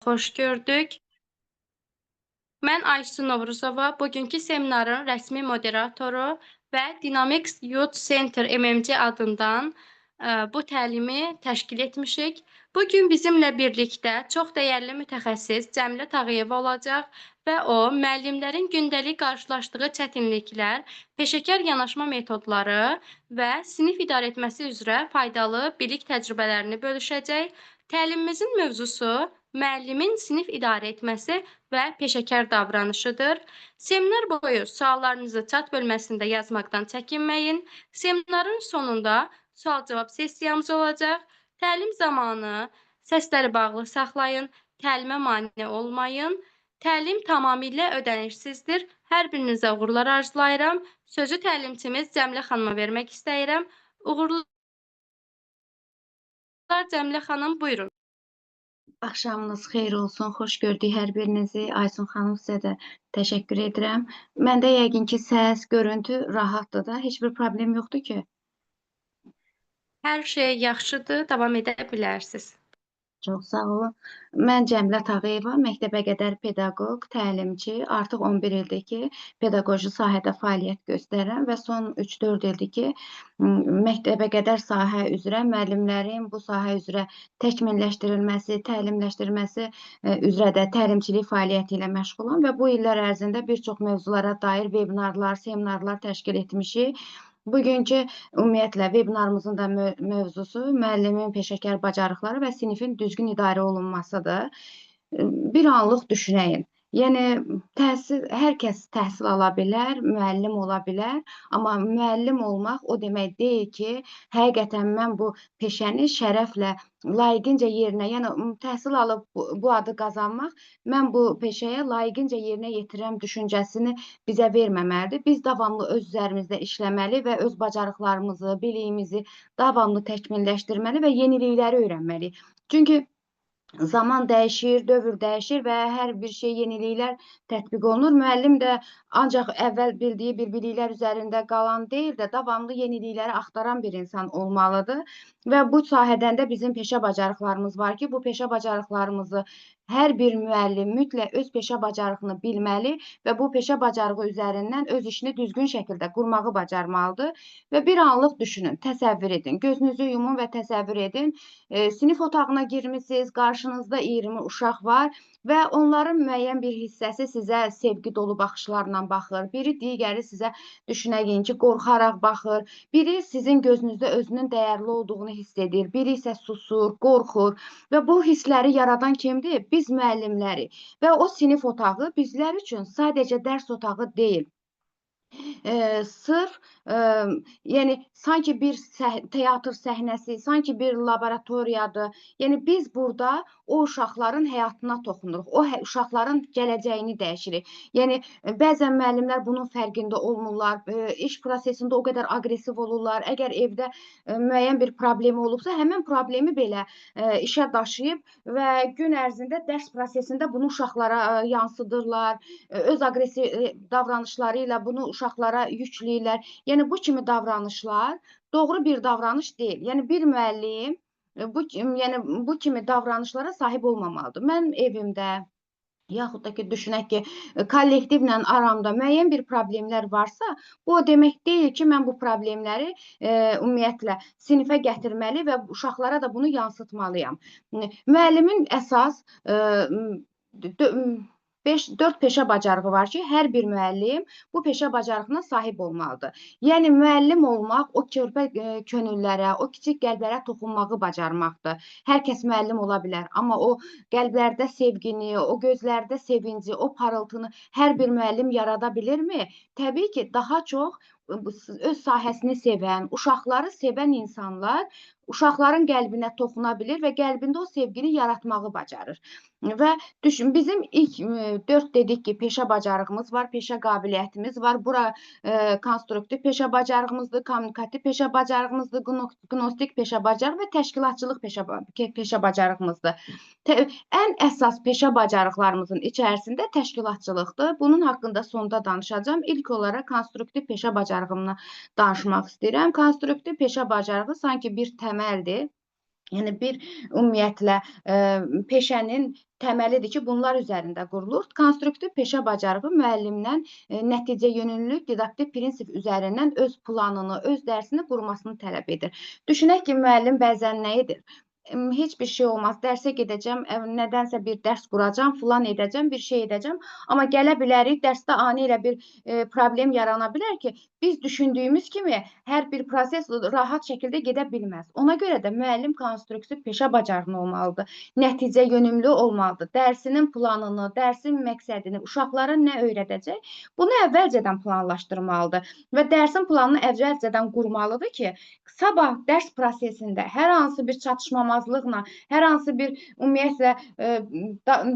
Xoş gördük. Mən Aysu Novruzova, bugünkü seminarın rəsmi moderatoru və Dynamics Youth Center MMC adından bu təlimi təşkil etmişik. Bugün bizimlə birlikdə çox dəyərli mütəxəssis Cəmilə Tağıyeva olacaq və o, müəllimlərin gündəlik qarşılaşdığı çətinliklər, peşəkar yanaşma metodları və sinif idarəetməsi üzrə faydalı bilik təcrübələrini bölüşəcək. Təlimimizin mövzusu müəllimin sinif idarə etməsi və peşəkar davranışıdır. Seminar boyu suallarınızı chat bölməsində yazmaqdan çəkinməyin. Seminarın sonunda sual-cavab sessiyamız olacaq. Təlim zamanı səsləri bağlı saxlayın, təlimə mane olmayın. Təlim tamamilə ödənişsizdir. Hər birinizə uğurlar arzulayıram. Sözü təlimçimiz Cəmilə xanıma vermək istəyirəm. Uğurlar Cəmilə xanım, buyurun. Axşamınız xeyir olsun. Xoş gördük hər birinizi. Aysun xanım, sizə də təşəkkür edirəm. Məndə yəqin ki, səs, görüntü rahatdır da. Heç bir problem yoxdur ki. Hər şey yaxşıdır, davam edə bilərsiniz. Çox sağ olun. Mən Cəmilə Tağıyeva, məktəbə qədər pedaqoq, təlimçi. Artıq 11 ildir ki, pedaqoji sahədə fəaliyyət göstərirəm və son 3-4 ildir ki, məktəbə qədər sahə üzrə müəllimlərin bu sahə üzrə təkmilləşdirilməsi, təlimləşdirilməsi üzrə də təlimçilik fəaliyyəti ilə məşğulam və bu illər ərzində bir çox mövzulara dair webinarlar, seminarlar təşkil etmişik. Bugünkü ümumiyyətlə webinarımızın da mövzusu müəllimin peşəkar bacarıqları və sinifin düzgün idarə olunmasıdır. Bir anlıq düşünəyin. Yəni təhsil, hər kəs təhsil ala bilər, müəllim ola bilər, amma müəllim olmaq o demək deyil ki, həqiqətən mən bu peşəni şərəflə, layiqincə yerinə, yəni təhsil alıb bu adı qazanmaq, mən bu peşəyə layiqincə yerinə yetirəm düşüncəsini bizə verməməlidir. Biz davamlı öz üzərimizdə işləməli və öz bacarıqlarımızı, biliyimizi davamlı təkmilləşdirməli və yenilikləri öyrənməliyik. Çünki zaman dəyişir, dövr dəyişir və hər bir şey yeniliklər tətbiq olunur. Müəllim də ancaq əvvəl bildiyi bir biliklər üzərində qalan deyil də, davamlı yenilikləri axtaran bir insan olmalıdır. Və bu sahədən də bizim peşə bacarıqlarımız var ki, bu peşə bacarıqlarımızı hər bir müəllim mütləq öz peşə bacarığını bilməli və bu peşə bacarığı üzərindən öz işini düzgün şəkildə qurmağı bacarmalıdır. Və bir anlıq düşünün, təsəvvür edin, gözünüzü yumun və təsəvvür edin. Sinif otağına girmişsiniz, qarşınızda 20 uşaq var və onların müəyyən bir hissəsi sizə sevgi dolu baxışlarla baxır. Biri digəri sizə düşünəyin ki, qorxaraq baxır. Biri sizin gözünüzdə özünün dəyərli olduğunu hiss edir. Biri isə susur, qorxur və bu hissləri yaradan kimdir? Biz müəllimləri. Və o sinif otağı bizlər üçün sadəcə dərs otağı deyil. Sırf yəni sanki bir teatr səhnəsi, sanki bir laboratoriyadır. Yəni biz burada o uşaqların həyatına toxunuruq. O uşaqların gələcəyini dəyişirik. Yəni bəzən müəllimlər bunun fərqində olmurlar. İş prosesində o qədər aqressiv olurlar. Əgər evdə müəyyən bir problemi olubsa, həmin problemi belə işə daşıyıb və gün ərzində dərs prosesində bunu uşaqlara yansıdırlar. Öz aqressiv davranışları ilə bunu uşaqlara yükləyirlər. Yəni bu kimi davranışlar doğru bir davranış deyil. Yəni bir müəllim bu kimi davranışlara sahib olmamalıdır. Mən evimdə yaxud da ki, düşünək ki, kollektivlə aramda müəyyən bir problemlər varsa, bu o demək deyil ki, mən bu problemləri ümumiyyətlə sinifə gətirməli və uşaqlara da bunu yansıtmalıyam. Müəllimin əsas 4 peşə bacarığı var ki, hər bir müəllim bu peşə bacarığına sahib olmalıdır. Yəni müəllim olmaq o körpə könüllərə, o kiçik qəlblərə toxunmağı bacarmaqdır. Hər kəs müəllim ola bilər, amma o qəlblərdə sevgini, o gözlərdə sevinci, o parıltını hər bir müəllim yarada bilirmi? Təbii ki, daha çox öz sahəsini sevən, uşaqları sevən insanlar uşaqların qəlbinə toxuna bilir və qəlbində o sevgini yaratmağı bacarır. Və düşün, bizim ilk 4 dedik ki, peşə bacarığımız var, peşə qabiliyyətimiz var. Bura konstruktiv peşə bacarığımızdır, kommunikativ peşə bacarığımızdır, qnostik peşə bacarığı və təşkilatçılıq peşə bacarığımızdır. Ən əsas peşə bacarıqlarımızın içərisində təşkilatçılıqdır. Bunun haqqında sonda danışacağam. İlk olaraq konstruktiv peşə bacarığımla danışmaq istəyirəm. Konstruktiv peşə bacarığı sanki bir təməldir. Yəni bir ümumiyyətlə peşənin təməlidir ki, bunlar üzərində qurulur. Konstruktiv peşə bacarığı müəllimdən nəticəyönümlü didaktik prinsip üzərindən öz planını, öz dərsini qurmasını tələb edir. Düşünək ki, müəllim bəzən nə edir? Heç bir şey olmaz, dərsə gedəcəm, nədənsə bir dərs quracam, filan edəcəm, bir şey edəcəm. Amma gələ bilərik, dərsdə ani elə bir problem yarana bilər ki, biz düşündüyümüz kimi hər bir proses rahat şəkildə gedə bilməz. Ona görə də müəllim konstruktiv peşə bacarıqlı olmalıdır, nəticə yönümlü olmalıdır. Dərsinin planını, dərsin məqsədini, uşaqlara nə öyrədəcək, bunu əvvəlcədən planlaşdırmalıdır və dərsin planını əvvəlcədən qurmalıdır ki, sabah dərs prosesində hər hansı bir çatışmamazlıqla, hər hansı bir ümumiyyətlə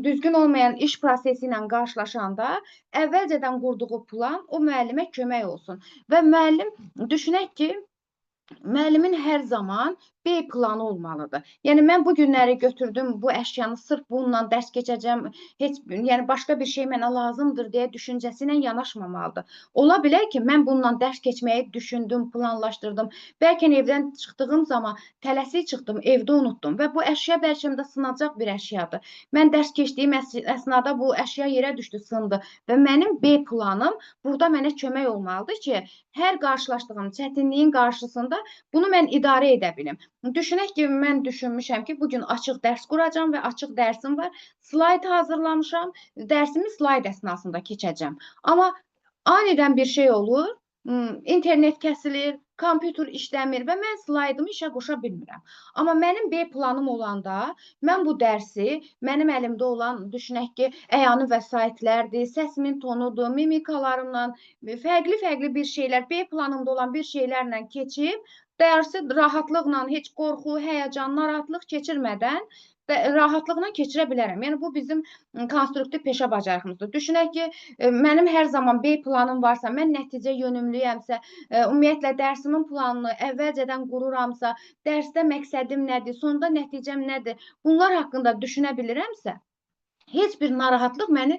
düzgün olmayan iş prosesi ilə qarşılaşanda əvvəlcədən qurduğu plan o müəllimə kömək olsun. Və müəllim, düşünək ki, müəllimin hər zaman B planı olmalıdır. Yəni mən bu günləri götürdüm, bu əşyanı sırf bununla dərs keçəcəm, heç yəni başqa bir şey mənə lazımdır deyə düşüncəsi ilə yanaşmamalıdır. Ola bilər ki, mən bununla dərs keçməyi düşündüm, planlaşdırdım. Bəlkə evdən çıxdığım zaman tələsik çıxdım, evdə unutdum və bu əşya bəlkə də sınacaq bir əşyadır. Mən dərs keçdiyim əsnada bu əşya yerə düşdü, sındı və mənim B planım burada mənə kömək olmalıdır ki, hər qarşılaşdığım çətinliyin qarşısında bunu mən idarə edə bilim. Düşünək ki, mən düşünmüşəm ki, bugün açıq dərs quracam və açıq dərsim var. Slayd hazırlamışam, dərsimi slayd əsnasında keçəcəm. Amma anidən bir şey olur, internet kəsilir, kompüter işləmir və mən slaydımı işə qoşa bilmirəm. Amma mənim B planım olanda mən bu dərsi, mənim əlimdə olan, düşünək ki, əyani vəsaitlərdir, səsimin tonudur, mimikalarımla, fərqli-fərqli bir şeylər, B planımda olan bir şeylərlə keçib, dərsi rahatlıqla, heç qorxu, həyəcan, narahatlıq keçirmədən rahatlıqla keçirə bilərəm. Yəni bu bizim konstruktiv peşə bacarığımızdır. Düşünək ki, mənim hər zaman B planım varsa, mən nəticə yönümlüyəmsə, ümumiyyətlə dərsimin planını əvvəlcədən qururamsa, dərsdə məqsədim nədir, sonda nəticəm nədir, bunlar haqqında düşünə bilirəmsə, heç bir narahatlıq məni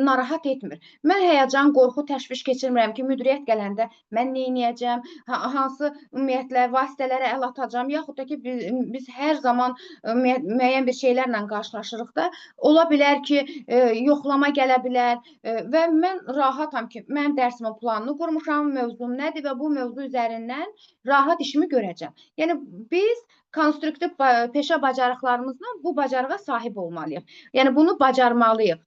narahat etmir. Mən həyəcan, qorxu, təşviş keçirmirəm ki, müdiriyyət gələndə mən nə edəcəm, hansı ümumiyyətlə vasitələrə əl atacam, yaxud da ki, biz hər zaman müəyyən bir şeylərlə qarşılaşırıq da, ola bilər ki, yoxlama gələ bilər və mən rahatam ki, mən dərsimin planını qurmuşam, mövzum nədir və bu mövzu üzərindən rahat işimi görəcəm. Yəni biz konstruktiv peşə bacarıqlarımızla bu bacarığa sahib olmalıyıq. Yəni bunu bacarmalıyıq.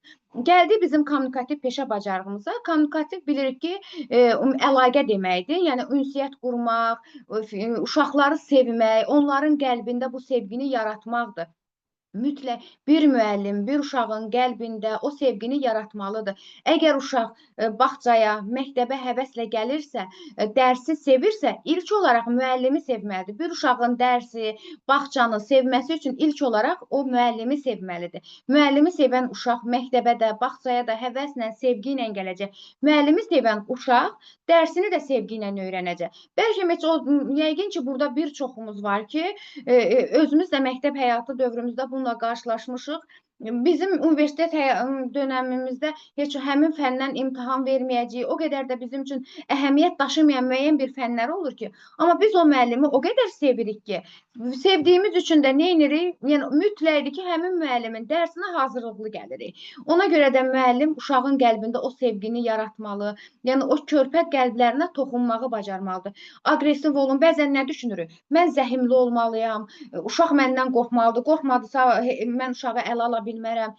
Gəldik bizim kommunikativ peşə bacarığımıza. Kommunikativ bilirik ki, əlaqə deməkdir. Yəni ünsiyyət qurmaq, uşaqları sevmək, onların qəlbində bu sevgini yaratmaqdır. Mütləq bir müəllim, bir uşağın qəlbində o sevgini yaratmalıdır. Əgər uşaq bağçaya, məktəbə həvəslə gəlirsə, dərsi sevirsə, ilk olaraq müəllimi sevməlidir. Bir uşağın dərsi, bağçanı sevməsi üçün ilk olaraq o müəllimi sevməlidir. Müəllimi sevən uşaq məktəbə də, bağçaya da həvəslə, sevgi ilə gələcək. Müəllimi sevən uşaq dərsini də sevgi ilə öyrənəcək. Bəlkə heç o, yəqin ki, burada bir çoxumuz var ki, özümüz də məktəb həyatı dövrümüzdə bununla qarşılaşmışıq. Bizim universitet dönəmimizdə heç həmin fəndən imtahan verməyəcəyik, o qədər də bizim üçün əhəmiyyət daşımayan müəyyən bir fənlər olur ki, amma biz o müəllimi o qədər sevirik ki, sevdiyimiz üçün də nə edirik? Yəni mütləqdir ki, həmin müəllimin dərsinə hazırlıqlı gəlirik. Ona görə də müəllim uşağın qəlbində o sevgini yaratmalı, yəni o körpə qəlblərinə toxunmağı bacarmalıdır. Aqressiv olun, bəzən nə düşünürük? Mən zəhimli olmalıyam, uşaq məndən qorxmalıdır, qorxmadısa mən uşağı ələ ala bilmərəm.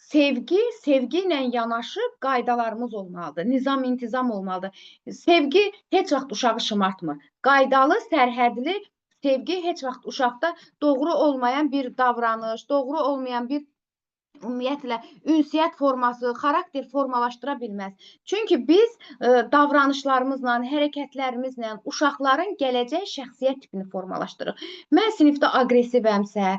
Sevgi, sevgi ilə yanaşı qaydalarımız olmalıdır, nizam, intizam olmalıdır. Sevgi heç vaxt uşağı şımartmır. Qaydalı, sərhədli sevgi heç vaxt uşaqda doğru olmayan bir davranış, doğru olmayan bir ümumiyyətlə ünsiyyət forması, xarakter formalaşdıra bilməz. Çünki biz davranışlarımızla, hərəkətlərimizlə uşaqların gələcək şəxsiyyət tipini formalaşdırırıq. Mən sinifdə aqressivəmsə,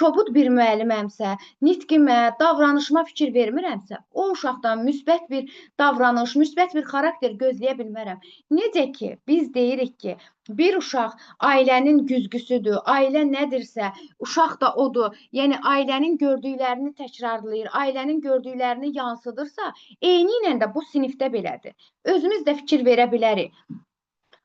kobud bir müəlliməmsə, nitqimə, davranışıma fikir vermirəmsə, o uşaqdan müsbət bir davranış, müsbət bir xarakter gözləyə bilmərəm. Necə ki, biz deyirik ki, bir uşaq ailənin güzgüsüdür, ailə nədirsə, uşaq da odur. Yəni, ailənin gördüklərini təkrarlayır, ailənin gördüklərini yansıdırsa, eyni ilə də bu sinifdə belədir. Özümüz də fikir verə bilərik.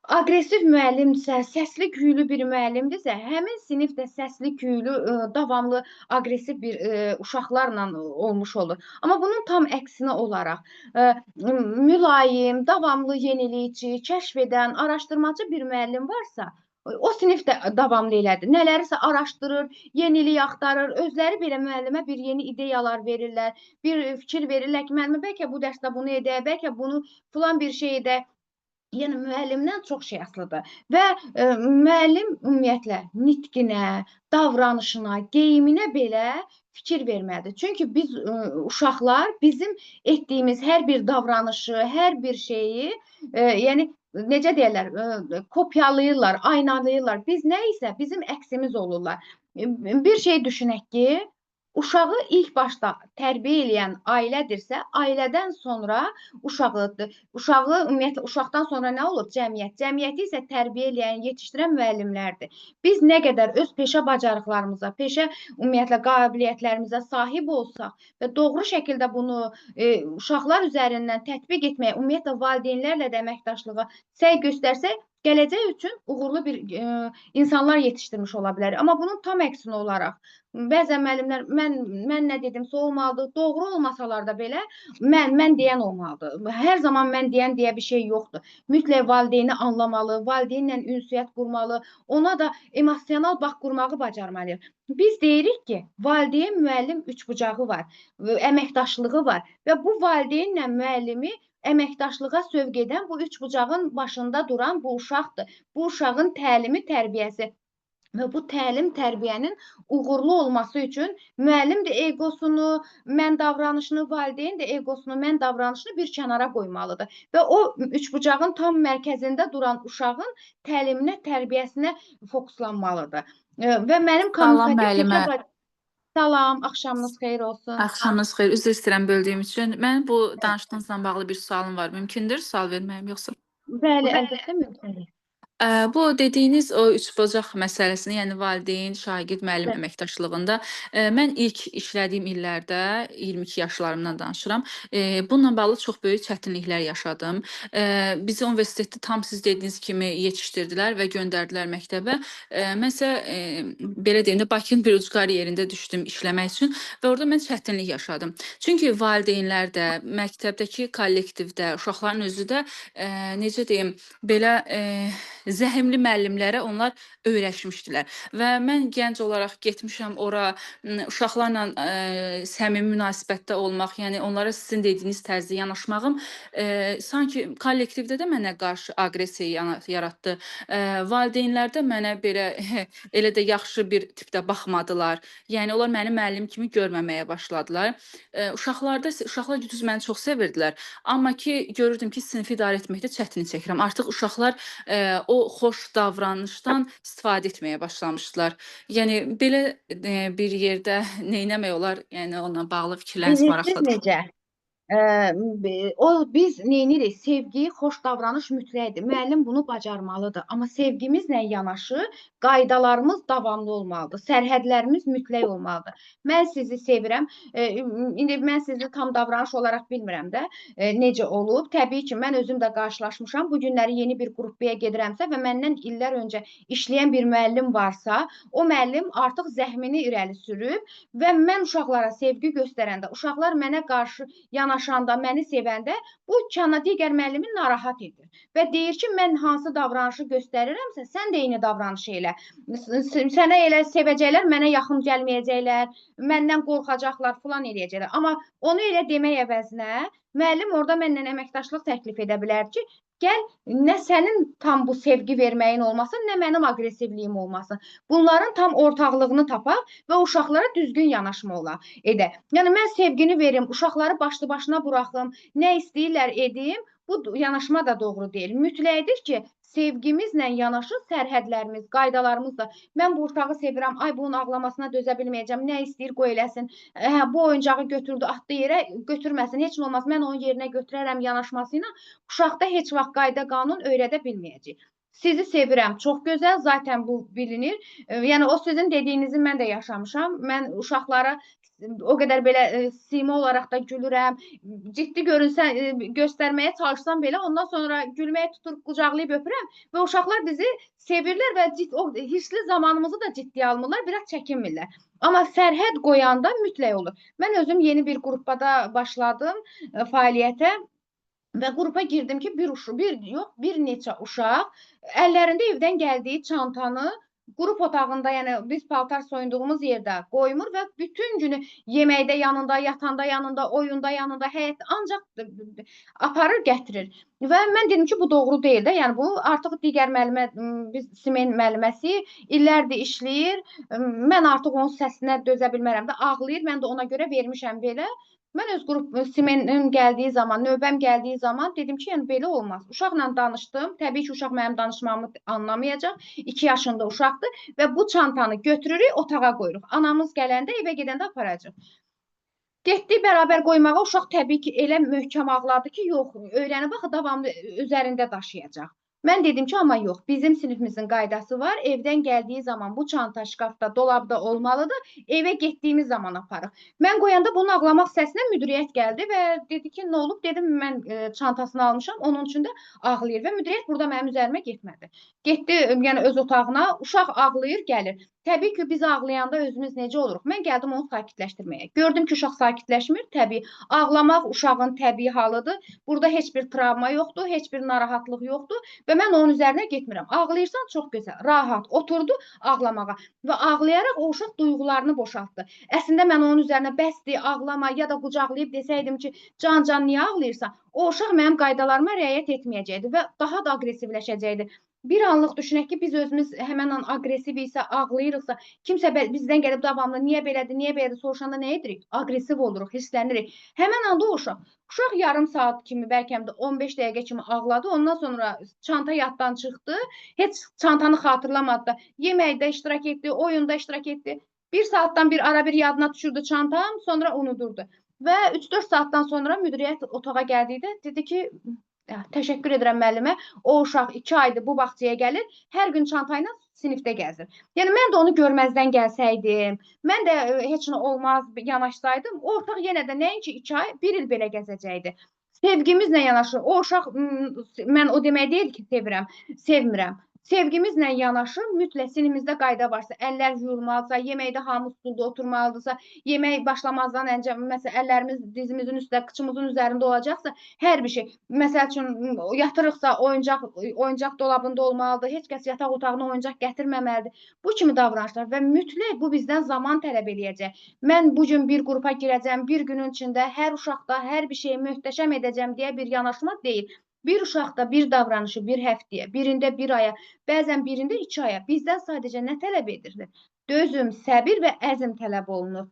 Aqressiv müəllimdirsə, səsli küylü bir müəllimdirsə, həmin sinifdə səsli küylü, davamlı aqressiv bir uşaqlarla olmuş olur. Amma bunun tam əksinə olaraq mülayim, davamlı yenilikçi, kəşf edən, araşdırmacı bir müəllim varsa, o sinif də davamlı elədir. Nələrisə araşdırır, yenilik axtarır, özləri belə müəllimə bir yeni ideyalar verirlər, bir fikir verirlər ki, müəllimə bəlkə bu dərsdə bunu edək, bəlkə bunu filan bir şey edək. Yəni müəllimdən çox şey asılıdır və müəllim ümumiyyətlə nitqinə, davranışına, geyiminə belə fikir verməlidir. Çünki biz uşaqlar bizim etdiyimiz hər bir davranışı, hər bir şeyi, yəni necə deyirlər, kopyalayırlar, aynalayırlar. Biz nə isə bizim əksimiz olurlar. Bir şey düşünək ki, uşağı ilk başda tərbiyə eləyən ailədirsə, ailədən sonra uşağı ümumiyyətlə uşaqdan sonra nə olur? Cəmiyyət. Cəmiyyəti isə tərbiyə eləyən, yetişdirən müəllimlərdir. Biz nə qədər öz peşə bacarıqlarımıza, peşə ümumiyyətlə qabiliyyətlərimizə sahib olsaq və doğru şəkildə bunu uşaqlar üzərindən tətbiq etməyə, ümumiyyətlə valideynlərlə də əməkdaşlığa səy göstərsək, gələcək üçün uğurlu bir insanlar yetişdirmiş ola bilərik. Amma bunun tam əksinə olaraq bəzən müəllimlər mən nə dedimsə olmalıdır, doğru olmasalar da belə mən deyən olmalıdır. Hər zaman mən deyən deyə bir şey yoxdur. Mütləq valideyni anlamalı, valideynlə ünsiyyət qurmalı, ona da emosional bağ qurmağı bacarmalıyıq. Biz deyirik ki, valideyn müəllim üçbucağı var, əməkdaşlığı var və bu valideynlə müəllimi əməkdaşlığa sövq edən bu üçbucağın başında duran bu uşaqdır. Bu uşağın təlimi, tərbiyəsi və bu təlim tərbiyənin uğurlu olması üçün müəllim də egosunu, mən davranışını, valideyn də egosunu, mən davranışını bir kənara qoymalıdır. Və o üçbucağın tam mərkəzində duran uşağın təliminə, tərbiyəsinə fokuslanmalıdır. Və mənim kommunikativ müəllimə. Salam, axşamınız xeyir olsun. Axşamınız xeyir. Üzr istəyirəm böldüyüm üçün. Mənim bu danışdığınızla bağlı bir sualım var. Mümkündür sual verməyim yoxsa? Bəli, əlbəttə mümkündür. Bu dediyiniz o üçbucaq məsələsini, yəni valideyn, şagird, müəllim əməkdaşlığında mən ilk işlədiyim illərdə 22 yaşlarımdan danışıram. Bununla bağlı çox böyük çətinliklər yaşadım. Bizi universitetdə tam siz dediyiniz kimi yetişdirdilər və göndərdilər məktəbə. Mən isə belə deyim də Bakının bir ucqar yerində düşdüm işləmək üçün və orada mən çətinlik yaşadım. Çünki valideynlər də, məktəbdəki kollektivdə, uşaqların özü də necə deyim, belə zəhmli müəllimlərə onlar öyrəşmişdilər və mən gənc olaraq getmişəm ora, uşaqlarla səmimi münasibətdə olmaq, yəni onlara sizin dediyiniz tərzdə yanaşmağım sanki kollektivdə də mənə qarşı aqressiya yaratdı. Valideynlər də mənə belə elə də yaxşı bir tipdə baxmadılar. Yəni onlar məni müəllim kimi görməməyə başladılar. Uşaqlar düz məni çox sevirdilər. Amma ki görürdüm ki, sinifi idarə etməkdə çətinlik çəkirəm. Artıq uşaqlar o xoş davranışdan istifadə etməyə başlamışdılar. Yəni belə bir yerdə neynəmək olar? Yəni onunla bağlı fikirləriniz maraqlıdır. Bilirsiniz necə? O biz neynirik? Sevgi, xoş davranış mütləqdir. Müəllim bunu bacarmalıdır. Amma sevgimizlə yanaşı qaydalarımız davamlı olmalıdır. Sərhədlərimiz mütləq olmalıdır. Mən sizi sevirəm. İndi mən sizi tam davranış olaraq bilmirəm də necə olub. Təbii ki, mən özüm də qarşılaşmışam. Bu günləri yeni bir qrupaya gedirəmsə və məndən illər öncə işləyən bir müəllim varsa, o müəllim artıq zəhmini irəli sürüb və mən uşaqlara sevgi göstərəndə, uşaqlar mənə qarşı yanaşanda, məni sevəndə bu digər müəllimi narahat edir və deyir ki, mən hansı davranışı göstərirəmsə, sən də eyni davranışı elə. Sənə elə sevəcəklər, mənə yaxın gəlməyəcəklər, məndən qorxacaqlar, filan eləyəcəklər. Amma onu elə demək əvəzinə müəllim orada mənlə əməkdaşlıq təklif edə bilər ki, gəl nə sənin tam bu sevgi verməyin olmasın, nə mənim aqressivliyim olmasın. Bunların tam ortaqlığını tapaq və uşaqlara düzgün yanaşma ola edək. Yəni mən sevgini verim, uşaqları başlı başına buraxım, nə istəyirlər edim, bu yanaşma da doğru deyil. Mütləqdir ki, sevgimizlə yanaşı sərhədlərimiz, qaydalarımız da. Mən bu uşağı sevirəm, ay bunun ağlamasına dözə bilməyəcəm, nə istəyir qoy eləsin. Hə, bu oyuncağı götürdü, atdı yerə, götürməsin, heç nə olmaz, mən onun yerinə götürərəm yanaşması ilə uşaqda heç vaxt qayda qanun öyrədə bilməyəcək. Sizi sevirəm, çox gözəl, zaten bu bilinir. Yəni o sizin dediyinizi mən də yaşamışam. Mən uşaqlara O qədər belə sima olaraq da gülürəm. Ciddi görünsən, göstərməyə çalışsam belə, ondan sonra gülməyə tutur, qucaqlayıb öpürəm və uşaqlar bizi sevirlər və o hirsli zamanımızı da ciddiyə almırlar, biraz çəkinmirlər. Amma sərhəd qoyanda mütləq olur. Mən özüm yeni bir qrupda başladım fəaliyyətə və qrupa girdim ki, bir neçə uşaq əllərində evdən gəldiyi çantanı qrup otağında, yəni biz paltar soyunduğumuz yerdə qoymur və bütün günü yeməkdə yanında, yatanda yanında, oyunda yanında, həyətdə ancaq aparır, gətirir. Və mən dedim ki, bu doğru deyil də. Yəni bu artıq digər müəllimə, biz Simen müəlliməsi illərdir işləyir. Mən artıq onun səsinə dözə bilmərəm də, ağlayır. Mən də ona görə vermişəm belə. Mən öz qrup Simenim gəldiyi zaman, növbəm gəldiyi zaman dedim ki, yəni belə olmaz. Uşaqla danışdım. Təbii ki, uşaq mənim danışmamı anlamayacaq. 2 yaşında uşaqdır və bu çantanı götürürük, otağa qoyuruq. Anamız gələndə, evə gedəndə aparacaq. Getdik bərabər qoymağa, uşaq təbii ki, elə möhkəm ağladı ki, yox, öyrənib axı davamlı üzərində daşıyacaq. Mən dedim ki, amma yox, bizim sinifimizin qaydası var. Evdən gəldiyi zaman bu çanta şkafda, dolabda olmalıdır. Evə getdiyimiz zaman aparıq. Mən qoyanda bunun ağlamaq səsinə müdiriyyət gəldi və dedi ki, nə olub? Dedim, mən çantasını almışam, onun üçün də ağlayır və müdiriyyət burada mənim üzərimə getmədi. Getdi, yəni öz otağına, uşaq ağlayır, gəlir. Təbii ki, biz ağlayanda özümüz necə oluruq? Mən gəldim onu sakitləşdirməyə. Gördüm ki, uşaq sakitləşmir. Təbii, ağlamaq uşağın təbii halıdır. Burada heç bir travma yoxdur, heç bir narahatlıq yoxdur və mən onun üzərinə getmirəm. Ağlayırsan, çox gözəl, rahat, oturdu ağlamağa və ağlayaraq o uşaq duyğularını boşaltdı. Əslində mən onun üzərinə bəsdir, ağlama ya da qucaqlayıb desəydim ki, can can niyə ağlayırsan? O uşaq mənim qaydalarıma riayət etməyəcəkdi və daha da aqressivləşəcəkdi. Bir anlıq düşünək ki, biz özümüz həmən an aqressiv isə, ağlayırıqsa, kimsə bizdən gəlib davamlı niyə belədir, niyə belədir soruşanda nə edirik? Aqressiv oluruq, hisslənirik. Həmən anda o uşaq yarım saat kimi, bəlkə də 15 dəqiqə kimi ağladı. Ondan sonra çanta yaddan çıxdı. Heç çantanı xatırlamadı da. Yeməkdə iştirak etdi, oyunda iştirak etdi. Bir saatdan bir ara bir yadına düşürdü çantam, sonra unudurdu. Və 3-4 saatdan sonra müdiriyyət otağa gəldikdə dedi ki, təşəkkür edirəm müəllimə. O uşaq 2 aydır bu bağçaya gəlir, hər gün çantayla sinifdə gəzir. Yəni mən də onu görməzdən gəlsəydim, mən də heç nə olmaz yanaşsaydım, o uşaq yenə də nəinki 2 ay, 1 il belə gəzəcəkdi. Sevgimizlə yanaşı, o uşaq, mən o demək deyil ki, sevirəm, sevmirəm. Sevgimizlə yanaşı, mütləq sinifimizdə qayda varsa, əllər yuyulmalıdırsa, yeməkdə hamı stulda oturmalıdırsa, yemək başlamazdan öncə, məsələn, əllərimiz dizimizin üstə, qıçımızın üzərində olacaqsa, hər bir şey. Məsəl üçün, yatırıqsa, oyuncaq dolabında olmalıdır, heç kəs yataq otağına oyuncaq gətirməməlidir. Bu kimi davranışlar və mütləq bu bizdən zaman tələb eləyəcək. Mən bu gün bir qrupa girəcəm, bir günün içində hər uşaqda hər bir şeyi möhtəşəm edəcəm deyə bir yanaşma deyil. Bir uşaqda bir davranışı bir həftəyə, birində bir aya, bəzən birində 2 aya. Bizdən sadəcə nə tələb edilir? Dözüm, səbir və əzm tələb olunur.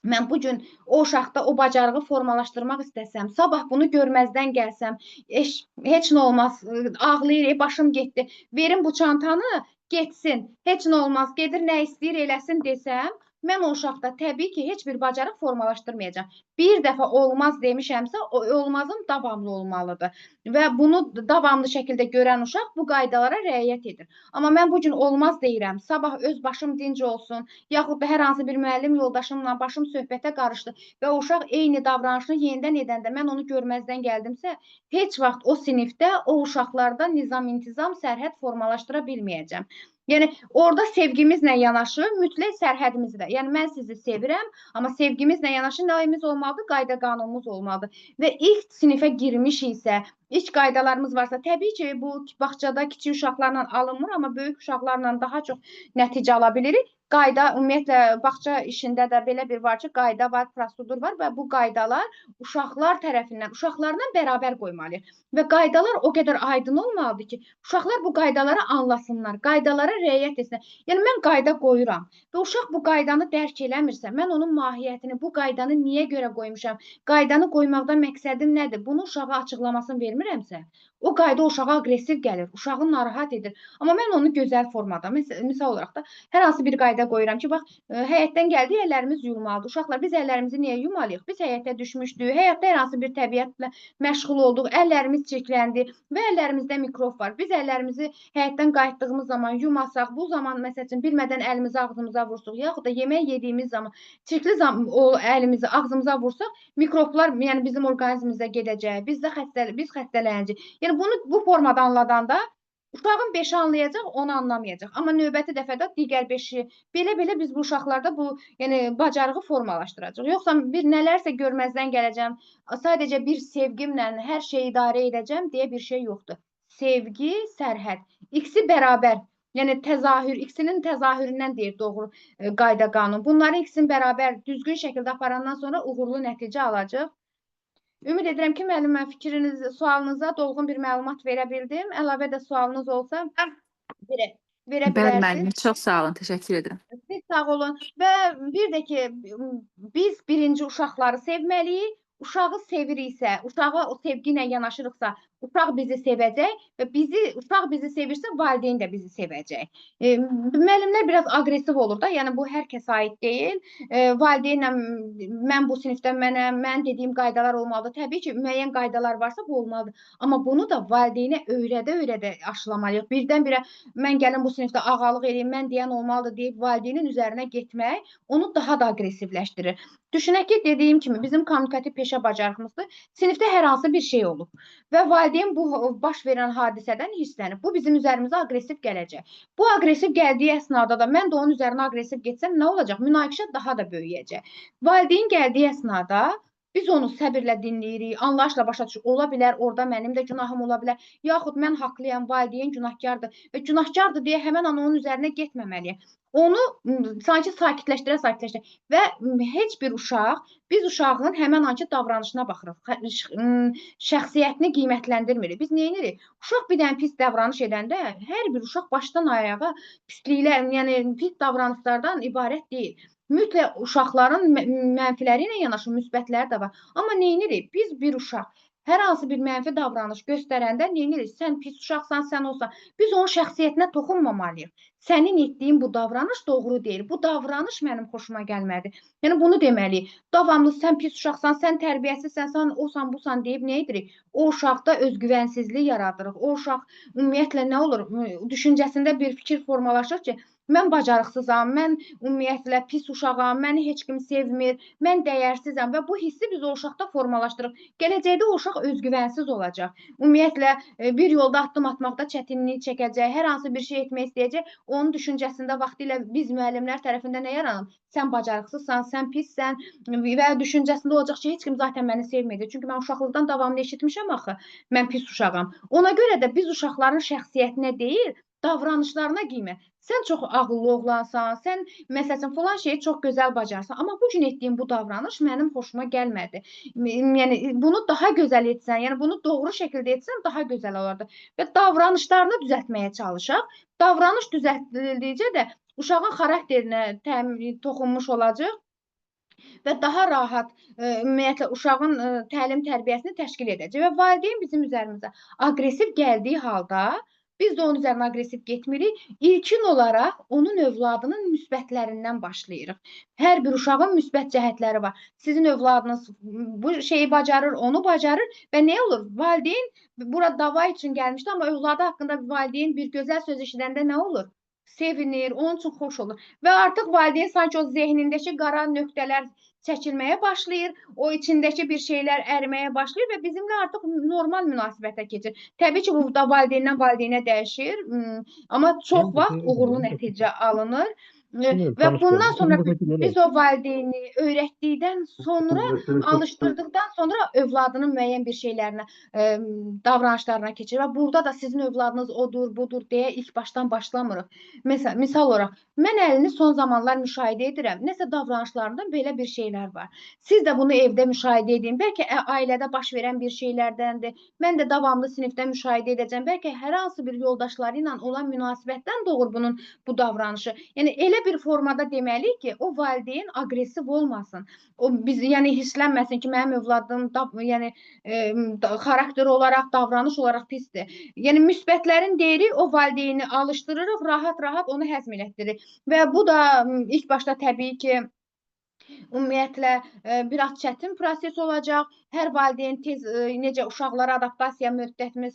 Mən bu gün o uşaqda o bacarığı formalaşdırmaq istəsəm, sabah bunu görməzdən gəlsəm, heç nə olmaz, ağlayır, başım getdi, verin bu çantanı, getsin, heç nə olmaz, gedir, nə istəyir eləsin desəm, mən o uşaqda təbii ki, heç bir bacarıq formalaşdırmayacağam. Bir dəfə olmaz demişəmsə, o olmazım davamlı olmalıdır. Və bunu davamlı şəkildə görən uşaq bu qaydalara riayət edir. Amma mən bu gün olmaz deyirəm, sabah öz başım dinc olsun, yaxud da hər hansı bir müəllim yoldaşımla başım söhbətə qarışdı və o uşaq eyni davranışını yenidən edəndə mən onu görməzdən gəldimsə, heç vaxt o sinifdə o uşaqlarda nizam, intizam, sərhəd formalaşdıra bilməyəcəm. Yəni, orada sevgimizlə yanaşı mütləq sərhədimizi də. Yəni, mən sizi sevirəm, amma sevgimizlə yanaşı nəyimiz olmalıdır? Qayda qanunumuz olmalıdır. Və ilk sinifə girmişiksə, ilk qaydalarımız varsa, təbii ki, bu bağçada kiçik uşaqlarla alınmır, amma böyük uşaqlarla daha çox nəticə ala bilirik. Qayda, ümumiyyətlə, bağça işində də belə bir var ki, qayda var, prosedur var və bu qaydalar uşaqlar tərəfindən, uşaqlarla bərabər qoymalıyıq. Və qaydalar o qədər aydın olmalıdır ki, uşaqlar bu qaydaları anlasınlar, qaydalara riayət etsinlər. Yəni, mən qayda qoyuram və uşaq bu qaydanı dərk eləmirsə, mən onun mahiyyətini, bu qaydanı niyə görə qoymuşam, qaydanı qoymaqda məqsədim nədir, bunu uşağa açıqlamasını vermirəmsə, O qayda uşağa aqressiv gəlir, uşağı narahat edir. Amma mən onu gözəl formada, misal olaraq da hər hansı bir qayda qoyuram ki, bax, həyətdən gəldik, əllərimiz yuyulmalıdır. Uşaqlar, biz əllərimizi niyə yumalıyıq? Biz həyətə düşmüşdük, həyətdə hər hansı bir təbiətlə məşğul olduq, əllərimiz çirkləndi və əllərimizdə mikrob var. Biz əllərimizi həyətdən qayıtdığımız zaman yumasaq, bu zaman məsəl üçün bilmədən əlimizi ağzımıza vursuq, yaxud da yemək yediyimiz zaman çirkli zaman o əlimizi ağzımıza vursaq, mikroblar yəni bizim orqanizmimizə gedəcək, biz də xəstələnəcəyik. Yəni bunu bu formada anladanda uşağın 5-i anlayacaq, onu anlamayacaq. Amma növbəti dəfədə digər 5-i belə-belə biz bu uşaqlarda bu yəni bacarığı formalaşdıracaq. Yoxsa bir nələrsə görməzdən gələcəm, sadəcə bir sevgimlə hər şeyi idarə edəcəm deyə bir şey yoxdur. Sevgi, sərhəd, ikisi bərabər. Yəni təzahür, ikisinin təzahüründən deyir doğru qayda qanun. Bunların ikisini bərabər düzgün şəkildə aparandan sonra uğurlu nəticə alacaq. Ümid edirəm ki, müəllim, mən fikriniz, sualınıza dolğun bir məlumat verə bildim. Əlavə də sualınız olsa verə Bəli, bilərsiniz. müəllim, çox sağ olun, təşəkkür edirəm. Siz sağ olun. Və bir də ki, biz birinci uşaqları sevməliyik. Uşağı seviriksə, uşağa o sevgi ilə yanaşırıqsa, uşaq bizi sevəcək və uşaq bizi sevirsə, valideyn də bizi sevəcək. Müəllimlər biraz aqressiv olur da, yəni bu hər kəsə aid deyil. Valideynlə mən bu sinifdə mənəm, mən dediyim qaydalar olmalıdır. Təbii ki, müəyyən qaydalar varsa bu olmalıdır. Amma bunu da valideynə öyrədə-öyrədə aşılamalıyıq. Birdən-birə mən gəlin bu sinifdə ağalıq eləyim, mən deyən olmalıdır deyib valideynin üzərinə getmək onu daha da aqressivləşdirir. Düşünək ki, dediyim kimi bizim kommunikativ peşə bacarığımızdır. Sinifdə hər hansı bir şey olub və valideyn bu baş verən hadisədən hirslənib. Bu bizim üzərimizə aqressiv gələcək. Bu aqressiv gəldiyi əsnada da mən də onun üzərinə aqressiv getsəm nə olacaq? Münaqişə daha da böyüyəcək. Valideyn gəldiyi əsnada biz onu səbirlə dinləyirik, anlayışla başa düşürük. Ola bilər, orada mənim də günahım ola bilər. Yaxud mən haqlıyam, valideyn günahkardır və günahkardır deyə həmən an onun üzərinə getməməliyik. Onu sanki sakitləşdirə və heç bir uşaq, biz uşağın həmən anki davranışına baxırıq. Şəxsiyyətini qiymətləndirmirik. Biz nə edirik? Uşaq bir dənə pis davranış edəndə hər bir uşaq başdan ayağa pisliklər, yəni pis davranışlardan ibarət deyil. Mütləq uşaqların mənfiləri ilə yanaşı müsbətləri də var. Amma nə edirik? Biz bir uşaq hər hansı bir mənfi davranış göstərəndə nə edirik? Sən pis uşaqsan, sən olsan. Biz onun şəxsiyyətinə toxunmamalıyıq. Sənin etdiyin bu davranış doğru deyil. Bu davranış mənim xoşuma gəlmədi. Yəni bunu deməliyik. Davamlı sən pis uşaqsan, sən tərbiyəsizsən, sən osan, busan deyib nə edirik? O uşaqda özgüvənsizlik yaradırıq. O uşaq ümumiyyətlə nə olur? Düşüncəsində bir fikir formalaşır ki, mən bacarıqsızam, mən ümumiyyətlə pis uşağam, məni heç kim sevmir, mən dəyərsizəm və bu hissi biz o uşaqda formalaşdırırıq. Gələcəkdə o uşaq özgüvənsiz olacaq. Ümumiyyətlə bir yolda addım atmaqda çətinlik çəkəcək, hər hansı bir şey etmək istəyəcək. Onun düşüncəsində vaxtilə biz müəllimlər tərəfindən nə yaranır? Sən bacarıqsızsan, sən pissən və düşüncəsində olacaq ki, heç kim zaten məni sevməyəcək. Çünki mən uşaqlıqdan davamlı eşitmişəm axı, mən pis uşağam. Ona görə də biz uşaqların şəxsiyyətinə deyil, davranışlarına qiymət. Sən çox ağıllı oğlansan, sən məsəl üçün filan şeyi çox gözəl bacarsan, amma bu gün etdiyin bu davranış mənim xoşuma gəlmədi. Yəni bunu daha gözəl etsən, yəni bunu doğru şəkildə etsən daha gözəl olardı. Və davranışlarını düzəltməyə çalışaq. Davranış düzəldildikcə də uşağın xarakterinə toxunmuş olacaq və daha rahat ümumiyyətlə uşağın təlim tərbiyəsini təşkil edəcək. Və valideyn bizim üzərimizə aqressiv gəldiyi halda biz də onun üzərinə aqressiv getmirik. İlkin olaraq onun övladının müsbətlərindən başlayırıq. Hər bir uşağın müsbət cəhətləri var. Sizin övladınız bu şeyi bacarır, onu bacarır və nə olur? Valideyn bura dava üçün gəlmişdi, amma övladı haqqında valideyn bir gözəl söz eşidəndə nə olur? Sevinir, onun üçün xoş olur. Və artıq valideyn sanki o zehnindəki qara nöqtələr çəkilməyə başlayır, o içindəki bir şeylər əriməyə başlayır və bizimlə artıq normal münasibətə keçir. Təbii ki, bu da valideyndən valideynə dəyişir, amma çox vaxt uğurlu nəticə alınır. Və bundan sonra biz o valideyni öyrətdikdən sonra, alışdırdıqdan sonra övladının müəyyən bir şeylərinə, davranışlarına keçir. Və burada da sizin övladınız odur, budur deyə ilk başdan başlamırıq. Məsələn, misal olaraq, mən əlini son zamanlar müşahidə edirəm. Nəsə davranışlarında belə bir şeylər var. Siz də bunu evdə müşahidə edin. Bəlkə ailədə baş verən bir şeylərdəndir. Mən də davamlı sinifdə müşahidə edəcəm. Bəlkə hər hansı bir yoldaşları ilə olan münasibətdən doğur bunun bu davranışı. Yəni elə bir formada deməliyik ki, o valideyn aqressiv olmasın. O biz yəni hisslənməsin ki, mənim övlad övladım, yəni xarakter olaraq, davranış olaraq pisdir. Yəni müsbətlərin deyirik, o valideyni alışdırırıq, rahat-rahat onu həzm elətdiririk. Və bu da ilk başda təbii ki, ümumiyyətlə biraz çətin proses olacaq. Hər valideyn tez necə uşaqlara adaptasiya müddətimiz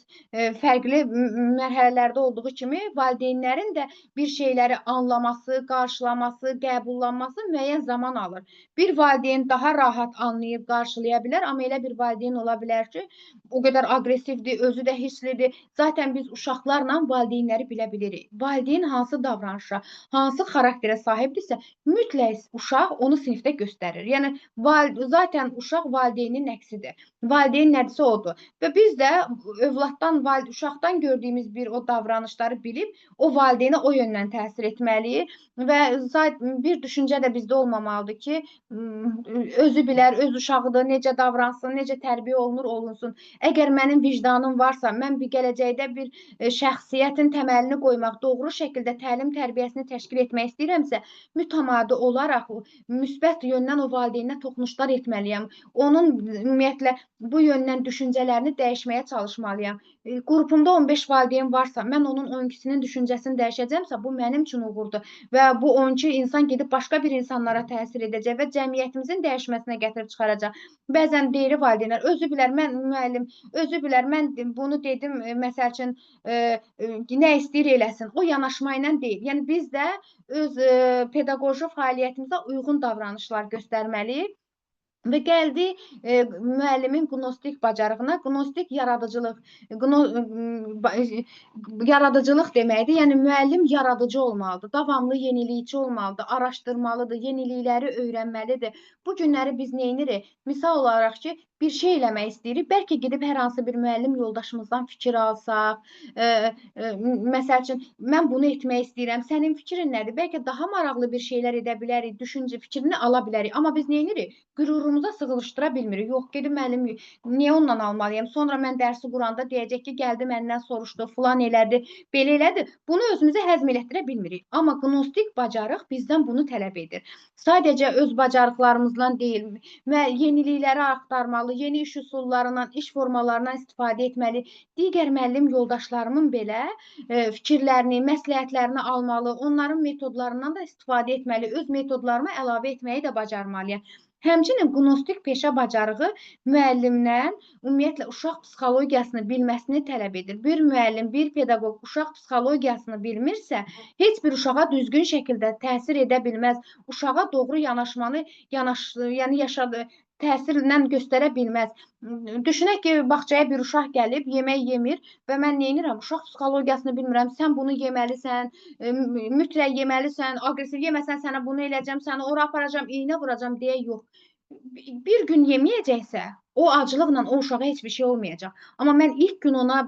fərqli mərhələlərdə olduğu kimi valideynlərin də bir şeyləri anlaması, qarşılaması, qəbullanması müəyyən zaman alır. Bir valideyn daha rahat anlayıb qarşılaya bilər, amma elə bir valideyn ola bilər ki, o qədər aqressivdir, özü də hisslidir. Zaten biz uşaqlarla valideynləri bilə bilirik. Valideyn hansı davranışa, hansı xarakterə sahibdirsə, mütləq uşaq onu sinifdə göstərir. Yəni zaten uşaq valideynin əksidir. Valideyn nədirsə odur. Və biz də övladdan, uşaqdan gördüyümüz bir o davranışları bilib o valideynə o yöndən təsir etməliyik və bir düşüncə də bizdə olmamalıdır ki, özü bilər, öz uşağıdır, necə davransın, necə tərbiyə olunur, olunsun. Əgər mənim vicdanım varsa, mən bir gələcəkdə bir şəxsiyyətin təməlini qoymaq, doğru şəkildə təlim tərbiyəsini təşkil etmək istəyirəmsə, mütəmadi olaraq müsbət yöndən o valideynə toxunuşlar etməliyəm. Onun ümumiyyətlə bu yöndən düşüncələrini dəyişməyə çalışmalıyam. Qrupumda 15 valideyn varsa, mən onun 12-sinin düşüncəsini dəyişəcəmsə, bu mənim üçün uğurdur və bu 12 insan gedib başqa bir insanlara təsir edəcək və cəmiyyətimizin dəyişməsinə gətirib çıxaracaq. Bəzən deyir valideynlər, özü bilər, mən müəllim, özü bilər, mən bunu dedim, məsəl üçün, nə istəyir eləsin. O yanaşma ilə deyil. Yəni biz də öz pedaqoji fəaliyyətimizə uyğun davranışlar göstərməliyik. Və gəldi müəllimin qnostik bacarığına. Qnostik yaradıcılıq, yaradıcılıq deməkdir. Yəni müəllim yaradıcı olmalıdır, davamlı yenilikçi olmalıdır, araşdırmalıdır, yenilikləri öyrənməlidir. Bu günləri biz nə edirik? Misal olaraq ki, bir şey eləmək istəyirik. Bəlkə gedib hər hansı bir müəllim yoldaşımızdan fikir alsaq. Məsəl üçün, mən bunu etmək istəyirəm, sənin fikrin nədir? Bəlkə daha maraqlı bir şeylər edə bilərik, düşüncə fikrini ala bilərik. Amma biz nə edirik? Qürurumuza sığışdıra bilmirik. Yox, gedib müəllim, niyə ondan almalıyam? Sonra mən dərsi quranda deyəcək ki, gəldi məndən soruşdu, filan elədi, belə elədi. Bunu özümüzə həzm elətdirə bilmirik. Amma qnostik bacarıq bizdən bunu tələb edir. Sadəcə öz bacarıqlarımızla deyil, yenilikləri axtarmalı, yeni iş üsullarından, iş formalarından istifadə etməli. Digər müəllim yoldaşlarımın belə fikirlərini, məsləhətlərini almalı, onların metodlarından da istifadə etməli, öz metodlarıma əlavə etməyi də bacarmalıyam. Həmçinin qnostik peşə bacarığı müəllimdən ümumiyyətlə uşaq psixologiyasını bilməsini tələb edir. Bir müəllim, bir pedaqoq uşaq psixologiyasını bilmirsə, heç bir uşağa düzgün şəkildə təsir edə bilməz. Uşağa doğru yanaşmanı, yəni yaşadığı təsirlə göstərə bilməz. Düşünək ki, bağçaya bir uşaq gəlib, yemək yemir və mən nə edirəm? Uşaq psixologiyasını bilmirəm. Sən bunu yeməlisən, mütləq yeməlisən, aqressiv yeməsən sənə bunu eləyəcəm, səni ora aparacam, iynə vuracam deyə yox. Bir gün yeməyəcəksə, o acılıqla o uşağa heç bir şey olmayacaq. Amma mən ilk gün ona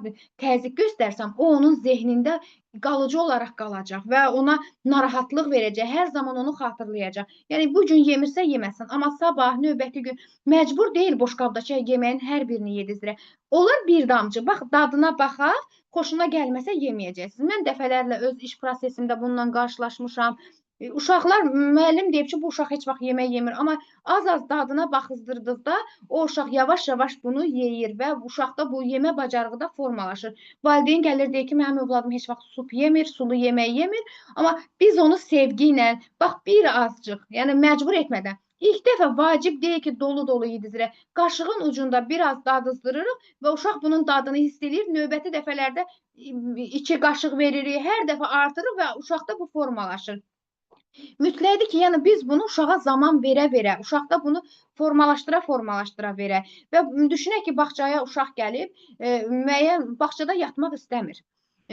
təzyiq göstərsəm, o onun zehnində qalıcı olaraq qalacaq və ona narahatlıq verəcək, hər zaman onu xatırlayacaq. Yəni, bu gün yemirsə yeməsin, amma sabah, növbəti gün məcbur deyil boşqabdakı yeməyin hər birini yedizdirə. Olar bir damcı, bax, dadına baxaq, xoşuna gəlməsə yeməyəcəksiniz. Mən dəfələrlə öz iş prosesimdə bununla qarşılaşmışam. Uşaqlar, müəllim deyib ki, bu uşaq heç vaxt yemək yemir, amma az-az dadına baxızdırdıqda o uşaq yavaş-yavaş bunu yeyir və uşaqda bu yemə bacarığı da formalaşır. Valideyn gəlir, deyir ki, mənim övladım heç vaxt sup yemir, sulu yemək yemir, amma biz onu sevgi ilə, bax bir azcıq, yəni məcbur etmədən, İlk dəfə vacib deyil ki, dolu-dolu yedizdirək. Qaşığın ucunda biraz dadızdırırıq və uşaq bunun dadını hiss eləyir. Növbəti dəfələrdə 2 qaşıq veririk, hər dəfə artırır və uşaqda bu formalaşır. Mütləqdir ki, yəni biz bunu uşağa zaman verə-verə, uşaqda bunu formalaşdıra-formalaşdıra verə. Və düşünək ki, bağçaya uşaq gəlib, müəyyən bağçada yatmaq istəmir.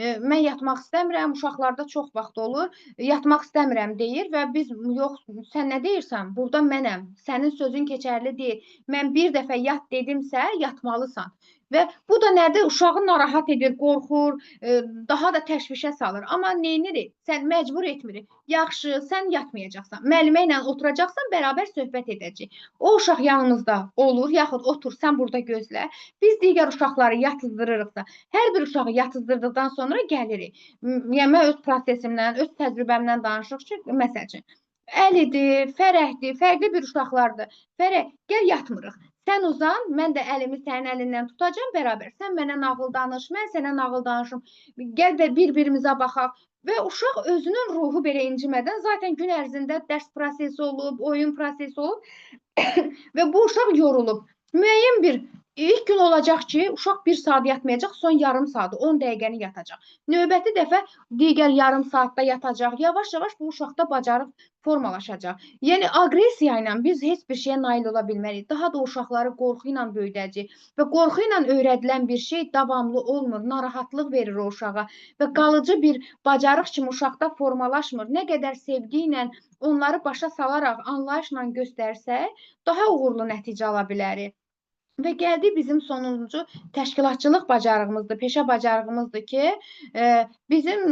Mən yatmaq istəmirəm, uşaqlarda çox vaxt olur, yatmaq istəmirəm deyir və biz, yox, sən nə deyirsən, burada mənəm, sənin sözün keçərli deyil, mən bir dəfə yat dedimsə, yatmalısan. Və bu da nədir? Uşağı narahat edir, qorxur, daha da təşvişə salır. Amma neynirik? Sən məcbur etmirik. Yaxşı, sən yatmayacaqsan. Müəllimə ilə oturacaqsan, bərabər söhbət edəcək. O uşaq yanımızda olur, yaxud otur, sən burada gözlə. Biz digər uşaqları yatızdırırıqsa, hər bir uşağı yatızdırdıqdan sonra gəlirik. Yəni, mən öz prosesimdən, öz təcrübəmdən danışıq ki, məsəl üçün, Əlidir, Fərəhdir, fərqli bir uşaqlardır. Fərəh, gəl yatmırıq. Sən uzan, mən də əlimi sənin əlindən tutacağam bərabər. Sən mənə nağıl danış, mən sənə nağıl danışım. Gəl də bir-birimizə baxaq. Və uşaq özünün ruhu belə incimədən, zaten gün ərzində dərs prosesi olub, oyun prosesi olub və bu uşaq yorulub. Müəyyən bir ilk gün olacaq ki, uşaq bir saat yatmayacaq, son yarım saatı, 10 dəqiqəni yatacaq. Növbəti dəfə digər yarım saatda yatacaq. Yavaş-yavaş bu uşaqda bacarıq formalaşacaq. Yəni aqressiya ilə biz heç bir şeyə nail ola bilmərik. Daha da uşaqları qorxu ilə böyüdəcəyik və qorxu ilə öyrədilən bir şey davamlı olmur, narahatlıq verir o uşağa və qalıcı bir bacarıq kimi uşaqda formalaşmır. Nə qədər sevgi ilə onları başa salaraq, anlayışla göstərsək, daha uğurlu nəticə ala bilərik. Və gəldik bizim sonuncu təşkilatçılıq bacarığımızdır, peşə bacarığımızdır ki, bizim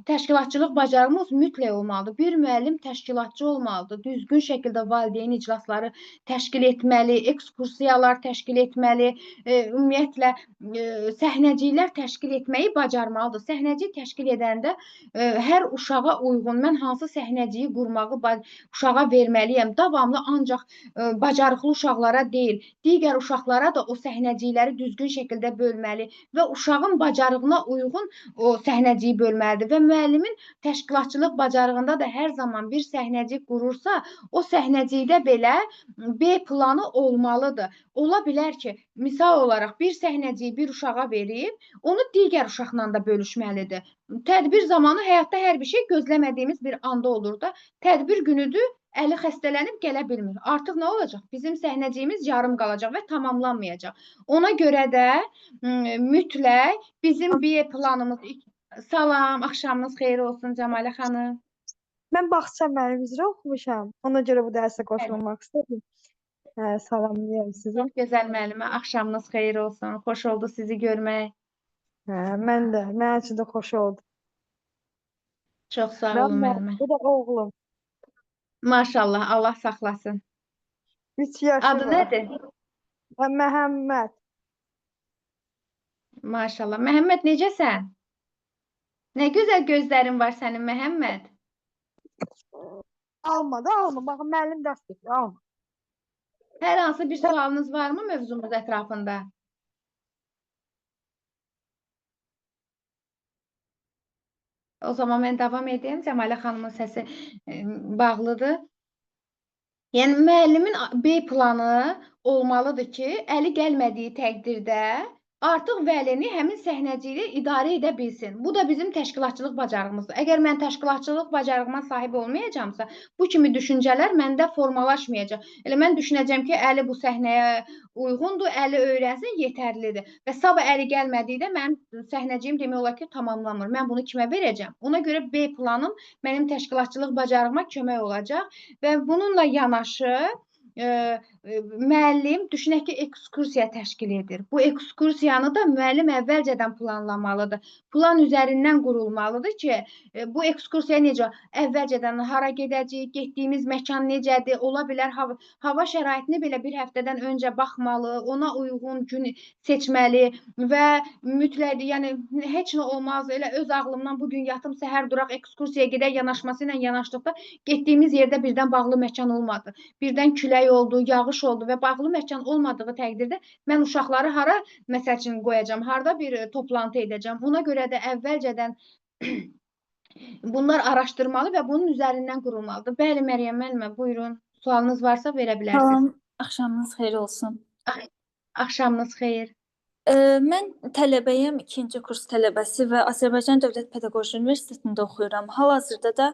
təşkilatçılıq bacarığımız mütləq olmalıdır. Bir müəllim təşkilatçı olmalıdır. Düzgün şəkildə valideyn iclasları təşkil etməli, ekskursiyalar təşkil etməli, ümumiyyətlə səhnəciklər təşkil etməyi bacarmalıdır. Səhnəcik təşkil edəndə hər uşağa uyğun mən hansı səhnəciyi qurmağı uşağa verməliyəm. Davamlı ancaq bacarıqlı uşaqlara deyil, digər uşaqlara da o səhnəcikləri düzgün şəkildə bölməli və uşağın bacarığına uyğun o səhnəciyi bölməlidir. Və müəllimin təşkilatçılıq bacarığında da hər zaman bir səhnəcik qurursa, o səhnəcikdə belə B planı olmalıdır. Ola bilər ki, misal olaraq bir səhnəciyi bir uşağa verib, onu digər uşaqla da bölüşməlidir. Tədbir zamanı həyatda hər bir şey gözləmədiyimiz bir anda olur da. Tədbir günüdür, əli xəstələnib gələ bilmir. Artıq nə olacaq? Bizim səhnəciyimiz yarım qalacaq və tamamlanmayacaq. Ona görə də mütləq bizim B planımız. Salam, axşamınız xeyir olsun Cəmalə xanım. Mən bağça müəllimi üzrə oxumuşam. Ona görə bu dərsə qoşulmaq istədim. Hə, salamlayıram sizi. Çox gözəl müəllimə, axşamınız xeyir olsun. Xoş oldu sizi görmək. Hə, mən də, mənim üçün də xoş oldu. Çox sağ Mən olun müəllimə. Bu da oğlum. Maşallah, Allah saxlasın. 3 yaşı Adı var. nədir? Məhəmməd. Maşallah. Məhəmməd, necəsən? Nə gözəl gözlərin var sənin, Məhəmməd. Alma da alma. Baxın, müəllim dərs verir, alma. Hər hansı bir sualınız varmı mövzumuz ətrafında? O zaman mən davam edeyim. Cəmalə xanımın səsi bağlıdır. Yəni müəllimin B planı olmalıdır ki, əli gəlmədiyi təqdirdə artıq vəlini həmin səhnəciklə idarə edə bilsin. Bu da bizim təşkilatçılıq bacarığımızdır. Əgər mən təşkilatçılıq bacarığıma sahib olmayacağamsa, bu kimi düşüncələr məndə formalaşmayacaq. Elə mən düşünəcəm ki, əli bu səhnəyə uyğundur, əli öyrənsin, yetərlidir. Və sabah əli gəlmədikdə mənim səhnəciyim demək olar ki, tamamlanmır. Mən bunu kimə verəcəm? Ona görə B planım mənim təşkilatçılıq bacarığıma kömək olacaq və bununla yanaşı müəllim düşünək ki, ekskursiya təşkil edir. Bu ekskursiyanı da müəllim əvvəlcədən planlamalıdır. Plan üzərindən qurulmalıdır ki, bu ekskursiya necə əvvəlcədən hara gedəcəyik, getdiyimiz məkan necədir, ola bilər hava şəraitini belə bir həftədən öncə baxmalı, ona uyğun gün seçməli və mütləq, yəni heç nə olmaz, elə öz ağlımdan bugün yatım, səhər duraq, ekskursiyaya gedək yanaşması ilə yanaşdıqda getdiyimiz yerdə birdən bağlı məkan olmadı, birdən külək oldu, yağış oldu və bağlı məkan olmadığı təqdirdə mən uşaqları hara məsəl üçün qoyacam, harda bir toplantı edəcəm. Ona görə də əvvəlcədən bunlar araşdırmalı və bunun üzərindən qurulmalıdır. Bəli, Məryəm müəllimə, buyurun. Sualınız varsa verə bilərsiniz. Salam, axşamınız xeyir olsun. Axşamınız xeyir. Mən tələbəyəm, 2-ci kurs tələbəsi və Azərbaycan Dövlət Pedaqoji Universitetində oxuyuram. Hal-hazırda da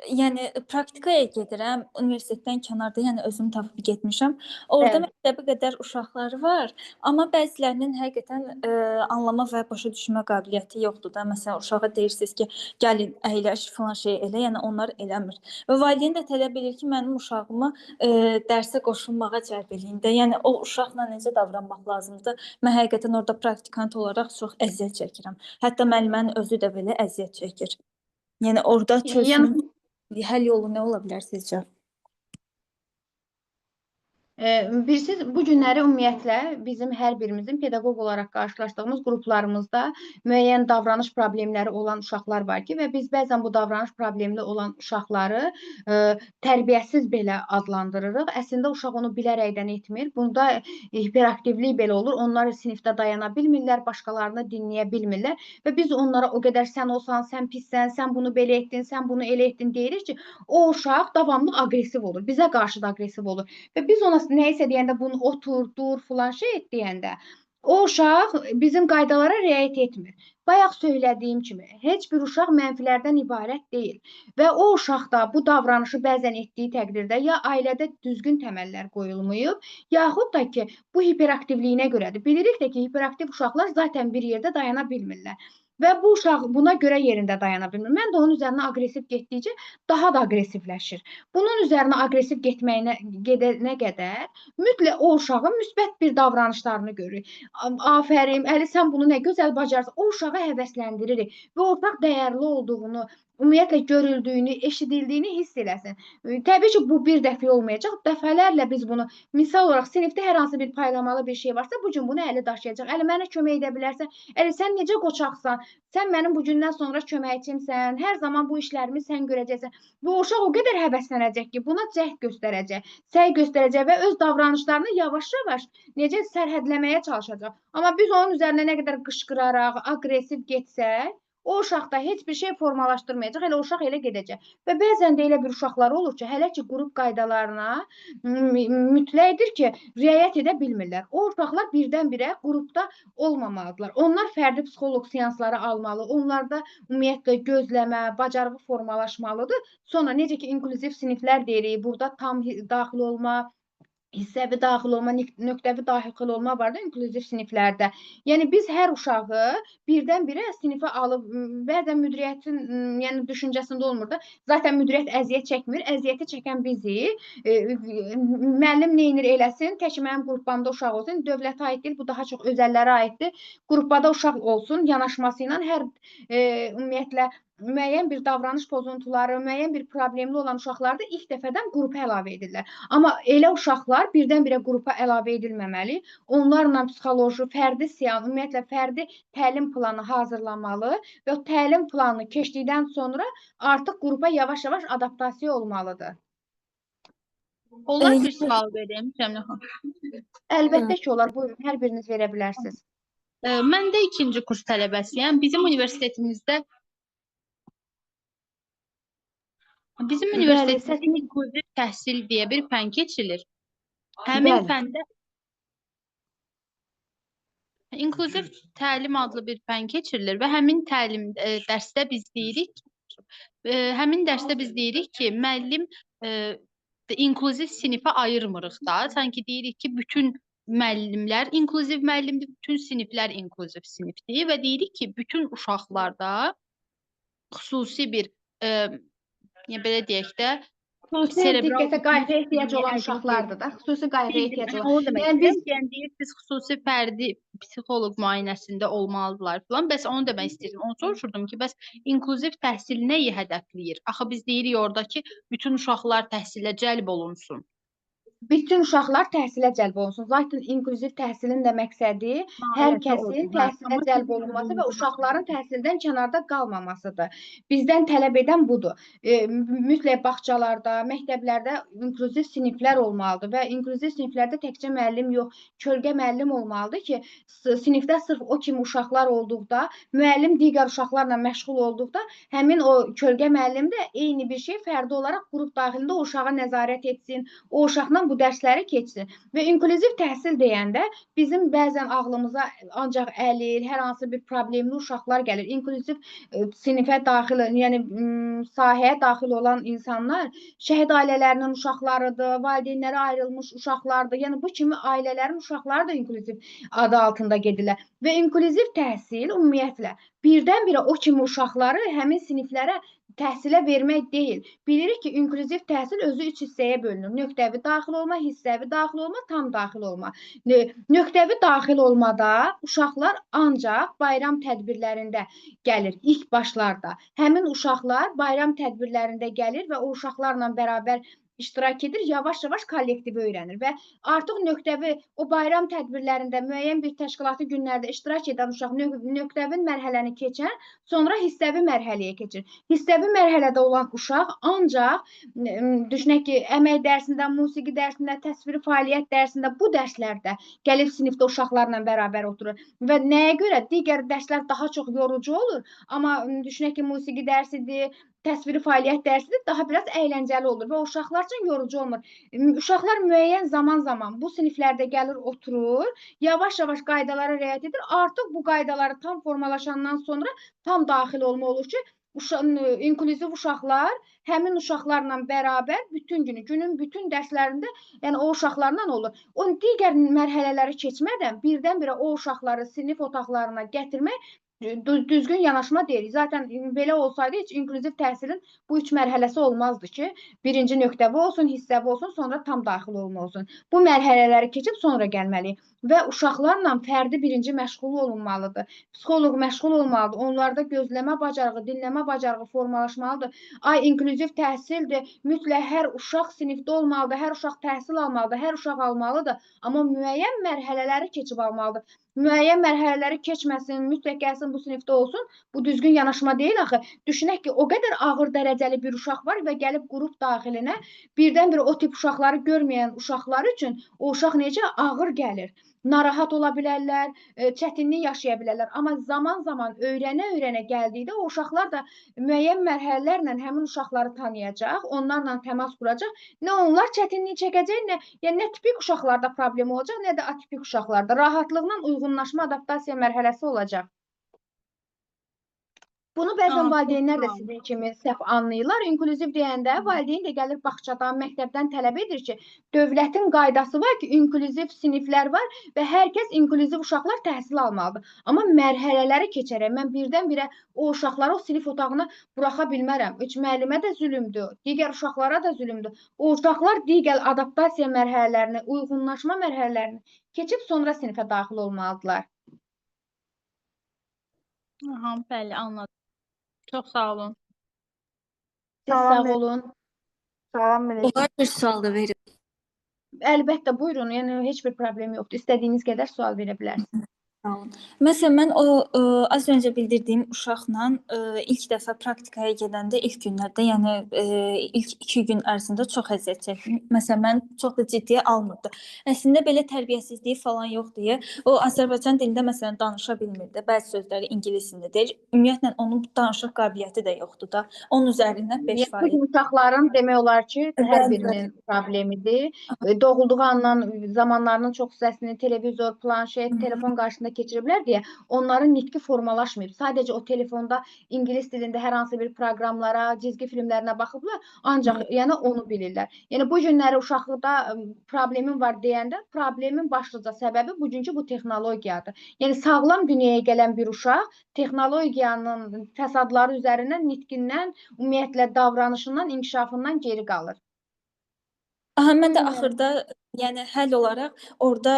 yəni praktikaya gedirəm, universitetdən kənarda, yəni özüm tapıb getmişəm. Orada məktəbə qədər uşaqlar var, amma bəzilərinin həqiqətən anlama və başa düşmə qabiliyyəti yoxdur da. Məsələn, uşağa deyirsiniz ki, gəlin əyləş, filan şey elə, yəni onlar eləmir. Və valideyn də tələb edir ki, mənim uşağımı dərsə qoşulmağa cəlb eləyin də. Yəni o uşaqla necə davranmaq lazımdır? Mən həqiqətən orada praktikant olaraq çox əziyyət çəkirəm. Hətta müəllimənin özü də belə əziyyət çəkir. Yəni orada çözümün həll yolu nə ola bilər sizcə? Bilirsiniz, bu günləri ümumiyyətlə bizim hər birimizin pedaqoq olaraq qarşılaşdığımız qruplarımızda müəyyən davranış problemləri olan uşaqlar var ki, və biz bəzən bu davranış problemli olan uşaqları tərbiyəsiz belə adlandırırıq. Əslində uşaq onu bilərəkdən etmir. Bunda hiperaktivlik belə olur. Onlar sinifdə dayana bilmirlər, başqalarını dinləyə bilmirlər və biz onlara o qədər sən olsan, sən pissən, sən bunu belə etdin, sən bunu elə etdin deyirik ki, o uşaq davamlı aqressiv olur. Bizə qarşı da aqressiv olur. Və biz ona nəyisə deyəndə bunu otur, dur, filan şey et deyəndə o uşaq bizim qaydalara riayət etmir. Bayaq söylədiyim kimi, heç bir uşaq mənfilərdən ibarət deyil. Və o uşaq da bu davranışı bəzən etdiyi təqdirdə ya ailədə düzgün təməllər qoyulmayıb, yaxud da ki, bu hiperaktivliyinə görədir. Bilirik də ki, hiperaktiv uşaqlar zaten bir yerdə dayana bilmirlər. Və bu uşaq buna görə yerində dayana bilmir. Mən də onun üzərinə aqressiv getdikcə daha da aqressivləşir. Bunun üzərinə aqressiv getməyinə gedənə qədər mütləq o uşağın müsbət bir davranışlarını görürük. Afərin, Əli, sən bunu nə gözəl bacarırsan. O uşağı həvəsləndiririk və o uşaq dəyərli olduğunu, ümumiyyətlə görüldüyünü, eşidildiyini hiss eləsin. Təbii ki, bu bir dəfə olmayacaq. Dəfələrlə biz bunu, misal olaraq sinifdə hər hansı bir paylamalı bir şey varsa, bu gün bunu Əli daşıyacaq. Əli, mənə kömək edə bilərsən. Əli, sən necə qoçaqsan? Sən mənim bugündən sonra köməkçimsən. Hər zaman bu işlərimi sən görəcəksən. Bu uşaq o qədər həvəslənəcək ki, buna cəhd göstərəcək, səy göstərəcək və öz davranışlarını yavaş-yavaş necə sərhədləməyə çalışacaq. Amma biz onun üzərinə nə qədər qışqıraraq, aqressiv getsək, o uşaqda heç bir şey formalaşdırmayacaq, elə uşaq elə gedəcək. Və bəzən də elə bir uşaqlar olur ki, hələ ki qrup qaydalarına mütləqdir ki, riayət edə bilmirlər. O uşaqlar birdən-birə qrupda olmamalıdırlar. Onlar fərdi psixoloq seansları almalı, onlarda ümumiyyətlə gözləmə, bacarığı formalaşmalıdır. Sonra necə ki inklüziv siniflər deyirik, burada tam daxil olma, hissəvi daxil olma, nöqtəvi daxil olma var da inklüziv siniflərdə. Yəni biz hər uşağı birdən-birə sinifə alıb, bəzən müdiriyyətin, yəni düşüncəsində olmur da. Zaten müdiriyyət əziyyət çəkmir, əziyyəti çəkən bizik. Müəllim nə edir eləsin, tək mənim qrupamda uşaq olsun, dövlətə aid deyil, bu daha çox özəllərə aiddir. Qruppada uşaq olsun, yanaşması ilə hər ümumiyyətlə müəyyən bir davranış pozuntuları, müəyyən bir problemli olan uşaqları da ilk dəfədən qrupa əlavə edirlər. Amma elə uşaqlar birdən-birə qrupa əlavə edilməməli. Onlarla psixoloji, fərdi seans, ümumiyyətlə fərdi təlim planı hazırlamalı və o təlim planı keçdikdən sonra artıq qrupa yavaş-yavaş adaptasiya olmalıdır. Olar bir sual verim, Cəmilə xanım? Əlbəttə ki, olar. Buyurun, hər biriniz verə bilərsiniz. Mən də ikinci kurs tələbəsiyəm. Bizim universitetimizdə inklüziv təhsil deyə bir fən keçilir. Həmin fəndə inklüziv təlim adlı bir fən keçirilir və həmin təlim dərsdə biz deyirik, ki, müəllim inklüziv sinifə ayırmırıq da. Sanki deyirik ki, bütün müəllimlər inklüziv müəllimdir, bütün siniflər inklüziv sinifdir və deyirik ki, bütün uşaqlarda xüsusi bir belə deyək də, xüsusi diqqətə, qayğıya ehtiyac olan uşaqlardır da, xüsusi qayğıya ehtiyac olan. Yəni biz deyirsiniz, xüsusi fərdi psixoloq müayinəsində olmalıdırlar filan. Bəs onu demək istəyirdim, onu soruşurdum ki, bəs inklüziv təhsil nəyi hədəfləyir? Axı biz deyirik orada ki, bütün uşaqlar təhsilə cəlb olunsun. Bütün uşaqlar təhsilə cəlb olunsun. Zaten inklüziv təhsilin də məqsədi hər kəsin təhsilə cəlb olunması və uşaqların təhsildən kənarda qalmamasıdır. Bizdən tələb edən budur. Mütləq bağçalarda, məktəblərdə inklüziv siniflər olmalıdır və inklüziv siniflərdə təkcə müəllim yox, kölgə müəllim olmalıdır ki, sinifdə sırf o kimi uşaqlar olduqda, müəllim digər uşaqlarla məşğul olduqda, həmin o kölgə müəllim də eyni bir şey fərdi olaraq qrup daxilində o uşağa nəzarət etsin, o uşaqla bu dərsləri keçsin. Və inklüziv təhsil deyəndə bizim bəzən ağlımıza ancaq əlil, hər hansı bir problemli uşaqlar gəlir. İnklüziv sinifə daxil, yəni sahəyə daxil olan insanlar şəhid ailələrinin uşaqlarıdır, valideynləri ayrılmış uşaqlardır. Yəni bu kimi ailələrin uşaqları da inklüziv adı altında gedirlər. Və inklüziv təhsil ümumiyyətlə birdən-birə o kimi uşaqları həmin siniflərə təhsilə vermək deyil. Bilirik ki, inklüziv təhsil özü üç hissəyə bölünür. Nöqtəvi daxil olma, hissəvi daxil olma, tam daxil olma. Nöqtəvi daxil olmada uşaqlar ancaq bayram tədbirlərində gəlir, ilk başlarda. Həmin uşaqlar bayram tədbirlərində gəlir və o uşaqlarla bərabər iştirak edir, yavaş-yavaş kollektivi öyrənir və artıq nöqtəvi o bayram tədbirlərində müəyyən bir təşkilati günlərdə iştirak edən uşaq nöqtəvi mərhələni keçən, sonra hissəvi mərhələyə keçir. Hissəvi mərhələdə olan uşaq ancaq düşünək ki, əmək dərsində, musiqi dərsində, təsviri fəaliyyət dərsində, bu dərslərdə gəlib sinifdə uşaqlarla bərabər oturur və nəyə görə digər dərslər daha çox yorucu olur, amma düşünək ki, musiqi dərsidir, təsviri fəaliyyət dərsidir, daha biraz əyləncəli olur və uşaqlar üçün yorucu olmur. Uşaqlar müəyyən zaman-zaman bu siniflərdə gəlir, oturur, yavaş-yavaş qaydalara riayət edir. Artıq bu qaydaları tam formalaşandan sonra tam daxil olma olur ki, inklüziv uşaqlar həmin uşaqlarla bərabər bütün günü, günün bütün dərslərində, yəni o uşaqlarla olur. Onun digər mərhələləri keçmədən birdən-birə o uşaqları sinif otaqlarına gətirmək düzgün yanaşma deyil. Zaten belə olsaydı heç inklüziv təhsilin bu üç mərhələsi olmazdı ki, birinci nöqtəvi olsun, hissəvi olsun, sonra tam daxil olma olsun. Bu mərhələləri keçib sonra gəlməliyik və uşaqlarla fərdi birinci məşğul olunmalıdır. Psixoloq məşğul olmalıdır. Onlarda gözləmə bacarığı, dinləmə bacarığı formalaşmalıdır. Ay, inklüziv təhsildir. Mütləq hər uşaq sinifdə olmalıdır, hər uşaq təhsil almalıdır, hər uşaq almalıdır. Amma müəyyən mərhələləri keçib almalıdır. Müəyyən mərhələləri keçməsin, mütləq gəlsin bu sinifdə olsun. Bu düzgün yanaşma deyil axı. Düşünək ki, o qədər ağır dərəcəli bir uşaq var və gəlib qrup daxilinə birdən-birə o tip uşaqları görməyən uşaqlar üçün o uşaq necə ağır gəlir. Narahat ola bilərlər, çətinlik yaşaya bilərlər. Amma zaman-zaman öyrənə-öyrənə gəldikdə o uşaqlar da müəyyən mərhələlərlə həmin uşaqları tanıyacaq, onlarla təmas quracaq. Nə onlar çətinlik çəkəcək, nə tipik uşaqlarda problem olacaq, nə də atipik uşaqlarda. Rahatlıqla uyğunlaşma, adaptasiya mərhələsi olacaq. Bunu bəzən valideynlər də sizin kimi səhv anlayırlar. İnklüziv deyəndə valideyn də gəlir bağçadan, məktəbdən tələb edir ki, dövlətin qaydası var ki, inklüziv siniflər var və hər kəs inklüziv uşaqlar təhsil almalıdır. Amma mərhələləri keçərək mən birdən-birə o uşaqları o sinif otağına buraxa bilmərəm. Heç müəllimə də zülmdür, digər uşaqlara da zülmdür. O uşaqlar digər adaptasiya mərhələlərini, uyğunlaşma mərhələlərini keçib sonra sinifə daxil olmalıdırlar. Aha, bəli, anladım. Çox sağ olun. Siz sağ olun. Salam əleykum. Olar bir sual da verim. Əlbəttə, buyurun. Yəni heç bir problem yoxdur. İstədiyiniz qədər sual verə bilərsiniz. Sağ olun. Məsələn, mən o az öncə bildirdiyim uşaqla ilk dəfə praktikaya gedəndə ilk günlərdə, yəni ilk 2 gün ərzində çox əziyyət çəkdim. Məsələn, mən çox da ciddiyə almırdı. Əslində belə tərbiyəsizliyi falan yoxdur deyə. O Azərbaycan dilində məsələn danışa bilmirdi. Bəzi sözləri ingilis dilində deyir. Ümumiyyətlə onun danışıq qabiliyyəti də yoxdur da. Onun üzərindən 5%. Bu gün uşaqların demək olar ki, hər birinin problemidir. Doğulduğu andan zamanlarının çox hissəsini televizor, planşet, telefon qarşısında keçiriblər deyə onların nitqi formalaşmayıb. Sadəcə o telefonda ingilis dilində hər hansı bir proqramlara, cizgi filmlərinə baxıblar, ancaq yəni onu bilirlər. Yəni bu günləri uşaqlıqda problemim var deyəndə problemin başlıca səbəbi bugünkü bu texnologiyadır. Yəni sağlam dünyaya gələn bir uşaq texnologiyanın fəsadları üzərindən, nitqindən, ümumiyyətlə davranışından, inkişafından geri qalır. Aha, mən də axırda, yəni həll olaraq orada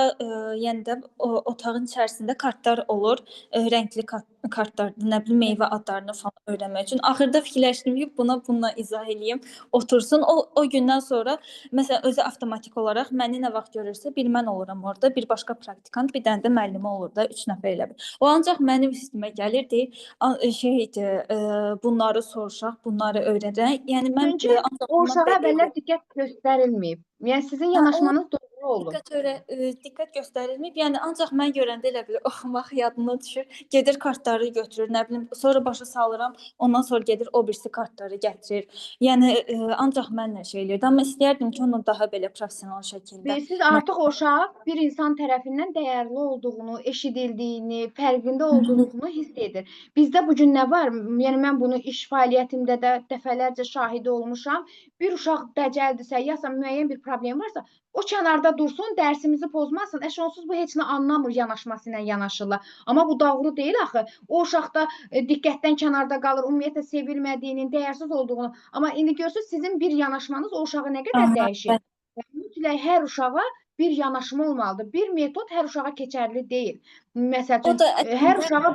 yəni də otağın içərisində kartlar olur, rəngli kartlar, nə bilim meyvə adlarını falan öyrənmək üçün. Axırda fikirləşdim ki, buna bununla izah eləyim, otursun. O gündən sonra məsələn özü avtomatik olaraq məni nə vaxt görürsə, bir mən oluram orada, bir başqa praktikant, bir dənə də müəllimi olur da, 3 nəfər elə bil. O ancaq mənim üstümə gəlir, deyir, bunları soruşaq, bunları öyrənək. Yəni mən Çünki o uşağa əvvəllər diqqət göstərilməyib. Yəni sizin yanaşmanız doğru olub. Diqqət göstərilməyib. Yəni ancaq mən görəndə elə bil oxumaq yadına düşür. Gedir kartları götürür, nə bilim, sonra başa salıram, ondan sonra gedir o birisi kartları gətirir. Yəni ancaq mənlə şey eləyirdi. Amma istəyərdim ki, onu daha belə professional şəkildə. Bilirsiniz, artıq o uşaq bir insan tərəfindən dəyərli olduğunu, eşidildiyini, fərqində olduğunu hiss edir. Bizdə bu gün nə var? Yəni mən bunu iş fəaliyyətimdə də dəfələrcə şahidi olmuşam. Bir uşaq dəcəldirsə, yasa müəyyən bir problem varsa, o kənarda dursun, dərsimizi pozmasın. Əş, onsuz bu heç nə anlamır yanaşması ilə yanaşırlar. Amma bu doğru deyil axı. O uşaq da diqqətdən kənarda qalır, ümumiyyətlə sevilmədiyinin, dəyərsiz olduğunu. Amma indi görürsünüz, sizin bir yanaşmanız o uşağı nə qədər dəyişir. Mütləq hər uşağa bir yanaşma olmalıdır. Bir metod hər uşağa keçərli deyil. Məsəl üçün, hər uşağa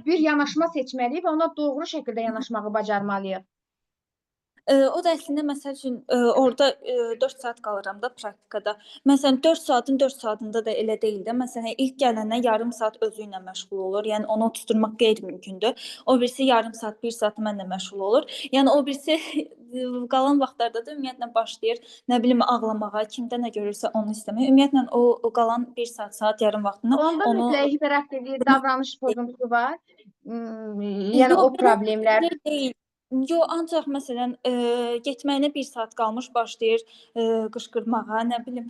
bir yanaşma seçməliyik və ona doğru şəkildə yanaşmağı bacarmalıyıq. O da əslində məsəl üçün orada 4 saat qalıram da praktikada. Məsələn 4 saatın 4 saatında da elə deyil də. Məsələn ilk gələndən yarım saat özü ilə məşğul olur. Yəni onu oturtmaq qeyri-mümkündür. O birisi yarım saat, 1 saat mənlə məşğul olur. Yəni o birisi qalan vaxtlarda da ümumiyyətlə başlayır, nə bilim ağlamağa, kimdə nə görürsə onu istəməyə. Ümumiyyətlə o qalan 1 saat, saat yarım vaxtını Onda onu mütləq hiperaktivlik, davranış pozuntusu var. Yəni Yox, o problemlər deyil. Yo, ancaq məsələn, getməyinə 1 saat qalmış başlayır qışqırmağa, nə bilim,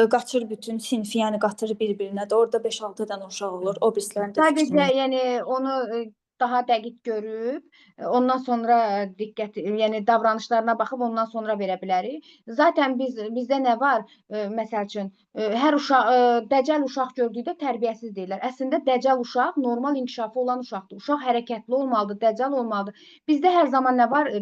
qaçır bütün sinfi, yəni qatır bir-birinə də. Orada 5-6 dənə uşaq olur. O birislərin də Sadəcə fikrini. yəni onu daha dəqiq görüb, ondan sonra diqqət, yəni davranışlarına baxıb ondan sonra verə bilərik. Zaten bizdə nə var? Məsəl üçün, hər uşaq dəcəl uşaq gördükdə tərbiyəsiz deyirlər. Əslində dəcəl uşaq normal inkişafı olan uşaqdır. Uşaq hərəkətli olmalıdır, dəcəl olmalıdır. Bizdə hər zaman nə var?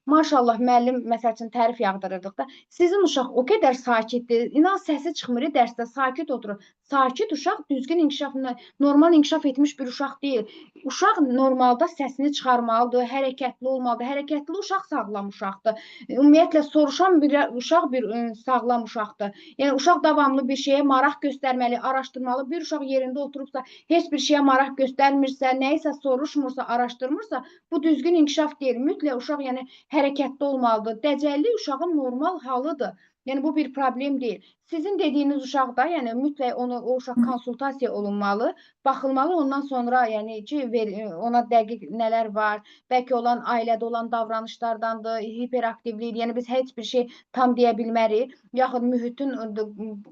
Maşallah müəllim məsəl üçün tərif yağdırırdıq da. Sizin uşaq o qədər sakitdir. İnan səsi çıxmır dərsdə, sakit oturur. Sakit uşaq düzgün inkişaf, normal inkişaf etmiş bir uşaq deyil. Uşaq normalda səsini çıxarmalıdır, hərəkətli olmalıdır. Hərəkətli uşaq sağlam uşaqdır. Ümumiyyətlə soruşan bir uşaq bir sağlam uşaqdır. Yəni uşaq davamlı bir şeyə maraq göstərməli, araşdırmalı. Bir uşaq yerində oturubsa, heç bir şeyə maraq göstərmirsə, nəyisə soruşmursa, araşdırmırsa, bu düzgün inkişaf deyil. Mütləq uşaq yəni hərəkətli olmalıdır. Dəcəllik uşağın normal halıdır. Yəni bu bir problem deyil. Sizin dediyiniz uşaq da, yəni mütləq onu o uşaq konsultasiya olunmalı, baxılmalı, ondan sonra yəni ki ona dəqiq nələr var, bəlkə olan ailədə olan davranışlardandır, hiperaktivlikdir. Yəni biz heç bir şey tam deyə bilmərik. Yaxud mühitin,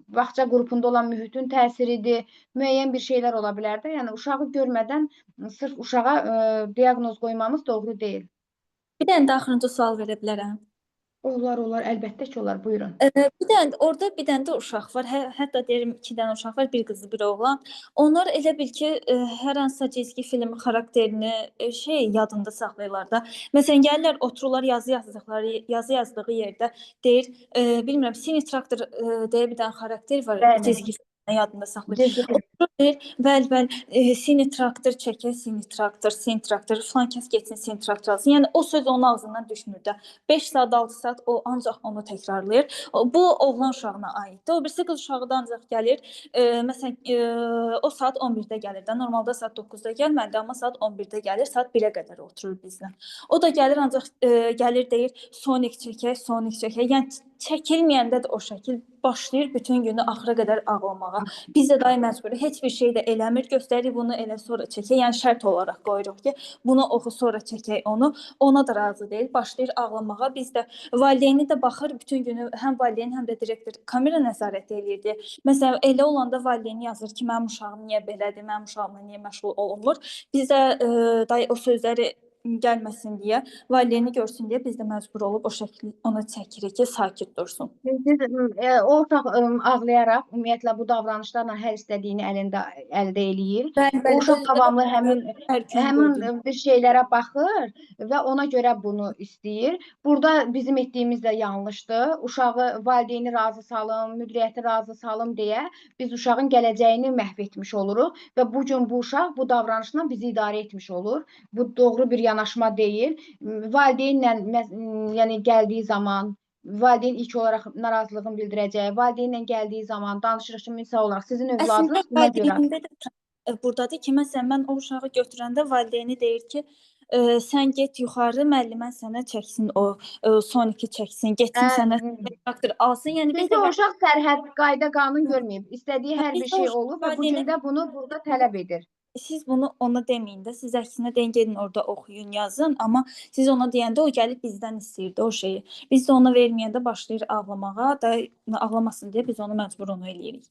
bağça qrupunda olan mühitin təsiridir, müəyyən bir şeylər ola bilər də. Yəni uşağı görmədən sırf uşağa diaqnoz qoymamız doğru deyil. Bir dənə də axırıncı sual verə bilərəm. Olar, olar, əlbəttə ki, olar. Buyurun. Bir dənə orada bir dənə də uşaq var. Hətta deyirəm 2 dənə uşaq var, bir qızı, bir oğlan. Onlar elə bil ki, hər hansısa cizgi film xarakterini yadında saxlayırlar da. Məsələn, gəlirlər, otururlar, yazı yazdıqları, yazı yazdığı yerdə deyir, bilmirəm, Sini Traktor deyə bir dənə xarakter var, Bəli. Cizgi filmi yadında saxlayır. Oturur deyir, bəli, bəli, Sini Traktor çəkək, Sini Traktor, Sini Traktor, filan kəs getsin, Sini Traktor alsın. Yəni o söz onun ağzından düşmür də. 5 saat, 6 saat o ancaq onu təkrarlayır. Bu oğlan uşağına aiddir. O birisi qız uşağı da ancaq gəlir. Məsələn, o saat 11-də gəlir də. Normalda saat 9-da gəlməlidir, amma saat 11-də gəlir, saat 1-ə qədər oturur bizlə. O da gəlir ancaq gəlir deyir, Sonic çəkək, Sonic çəkək. Yəni çəkilməyəndə də o şəkil başlayır bütün günü axıra qədər ağlamağa. Biz də daim məcburuq, heç bir şey də eləmir, göstərir bunu elə sonra çəkək. Yəni şərt olaraq qoyuruq ki, bunu oxu sonra çəkək onu. Ona da razı deyil, başlayır ağlamağa. Biz də valideyni də baxır bütün günü, həm valideyn, həm də direktor kamera nəzarət eləyirdi. Məsələn, elə olanda valideyni yazır ki, mənim uşağım niyə belədir, mənim uşağımla niyə məşğul olunmur. Biz də o sözləri gəlməsin deyə, valideyni görsün deyə biz də məcbur olub o şəkil ona çəkirik ki, sakit dursun. Siz, o uşaq ağlayaraq ümumiyyətlə bu davranışlarla hər istədiyini əldə eləyir. Bəli, O bəli, uşaq davamlı həmin bir şeylərə baxır və ona görə bunu istəyir. Burada bizim etdiyimiz də yanlışdır. Uşağı valideyni razı salım, müdiriyyəti razı salım deyə biz uşağın gələcəyini məhv etmiş oluruq və bu gün bu uşaq bu davranışla bizi idarə etmiş olur. Bu doğru bir yanaşma deyil. Valideynlə yəni gəldiyi zaman valideyn ilk olaraq narazılığını bildirəcəyi, valideynlə gəldiyi zaman danışırıq ki, misal olaraq sizin övladınız buna görə. Valideyndə də buradadır ki, məsələn, mən o uşağı götürəndə valideyni deyir ki, sən get yuxarı, müəllimən sənə çəksin o Sonic-i çəksin, getsin sənə traktor alsın. Yəni biz Çünki də o uşaq sərhəd, qayda, qanun görməyib. İstədiyi hər bir şey olub və bu gün də bunu burada tələb edir. Siz bunu ona deməyin də, siz əksinə deyin, gedin orada oxuyun, yazın, amma siz ona deyəndə o gəlib bizdən istəyirdi o şeyi. Biz də ona verməyəndə başlayır ağlamağa, da ağlamasın deyə biz onu məcbur onu eləyirik.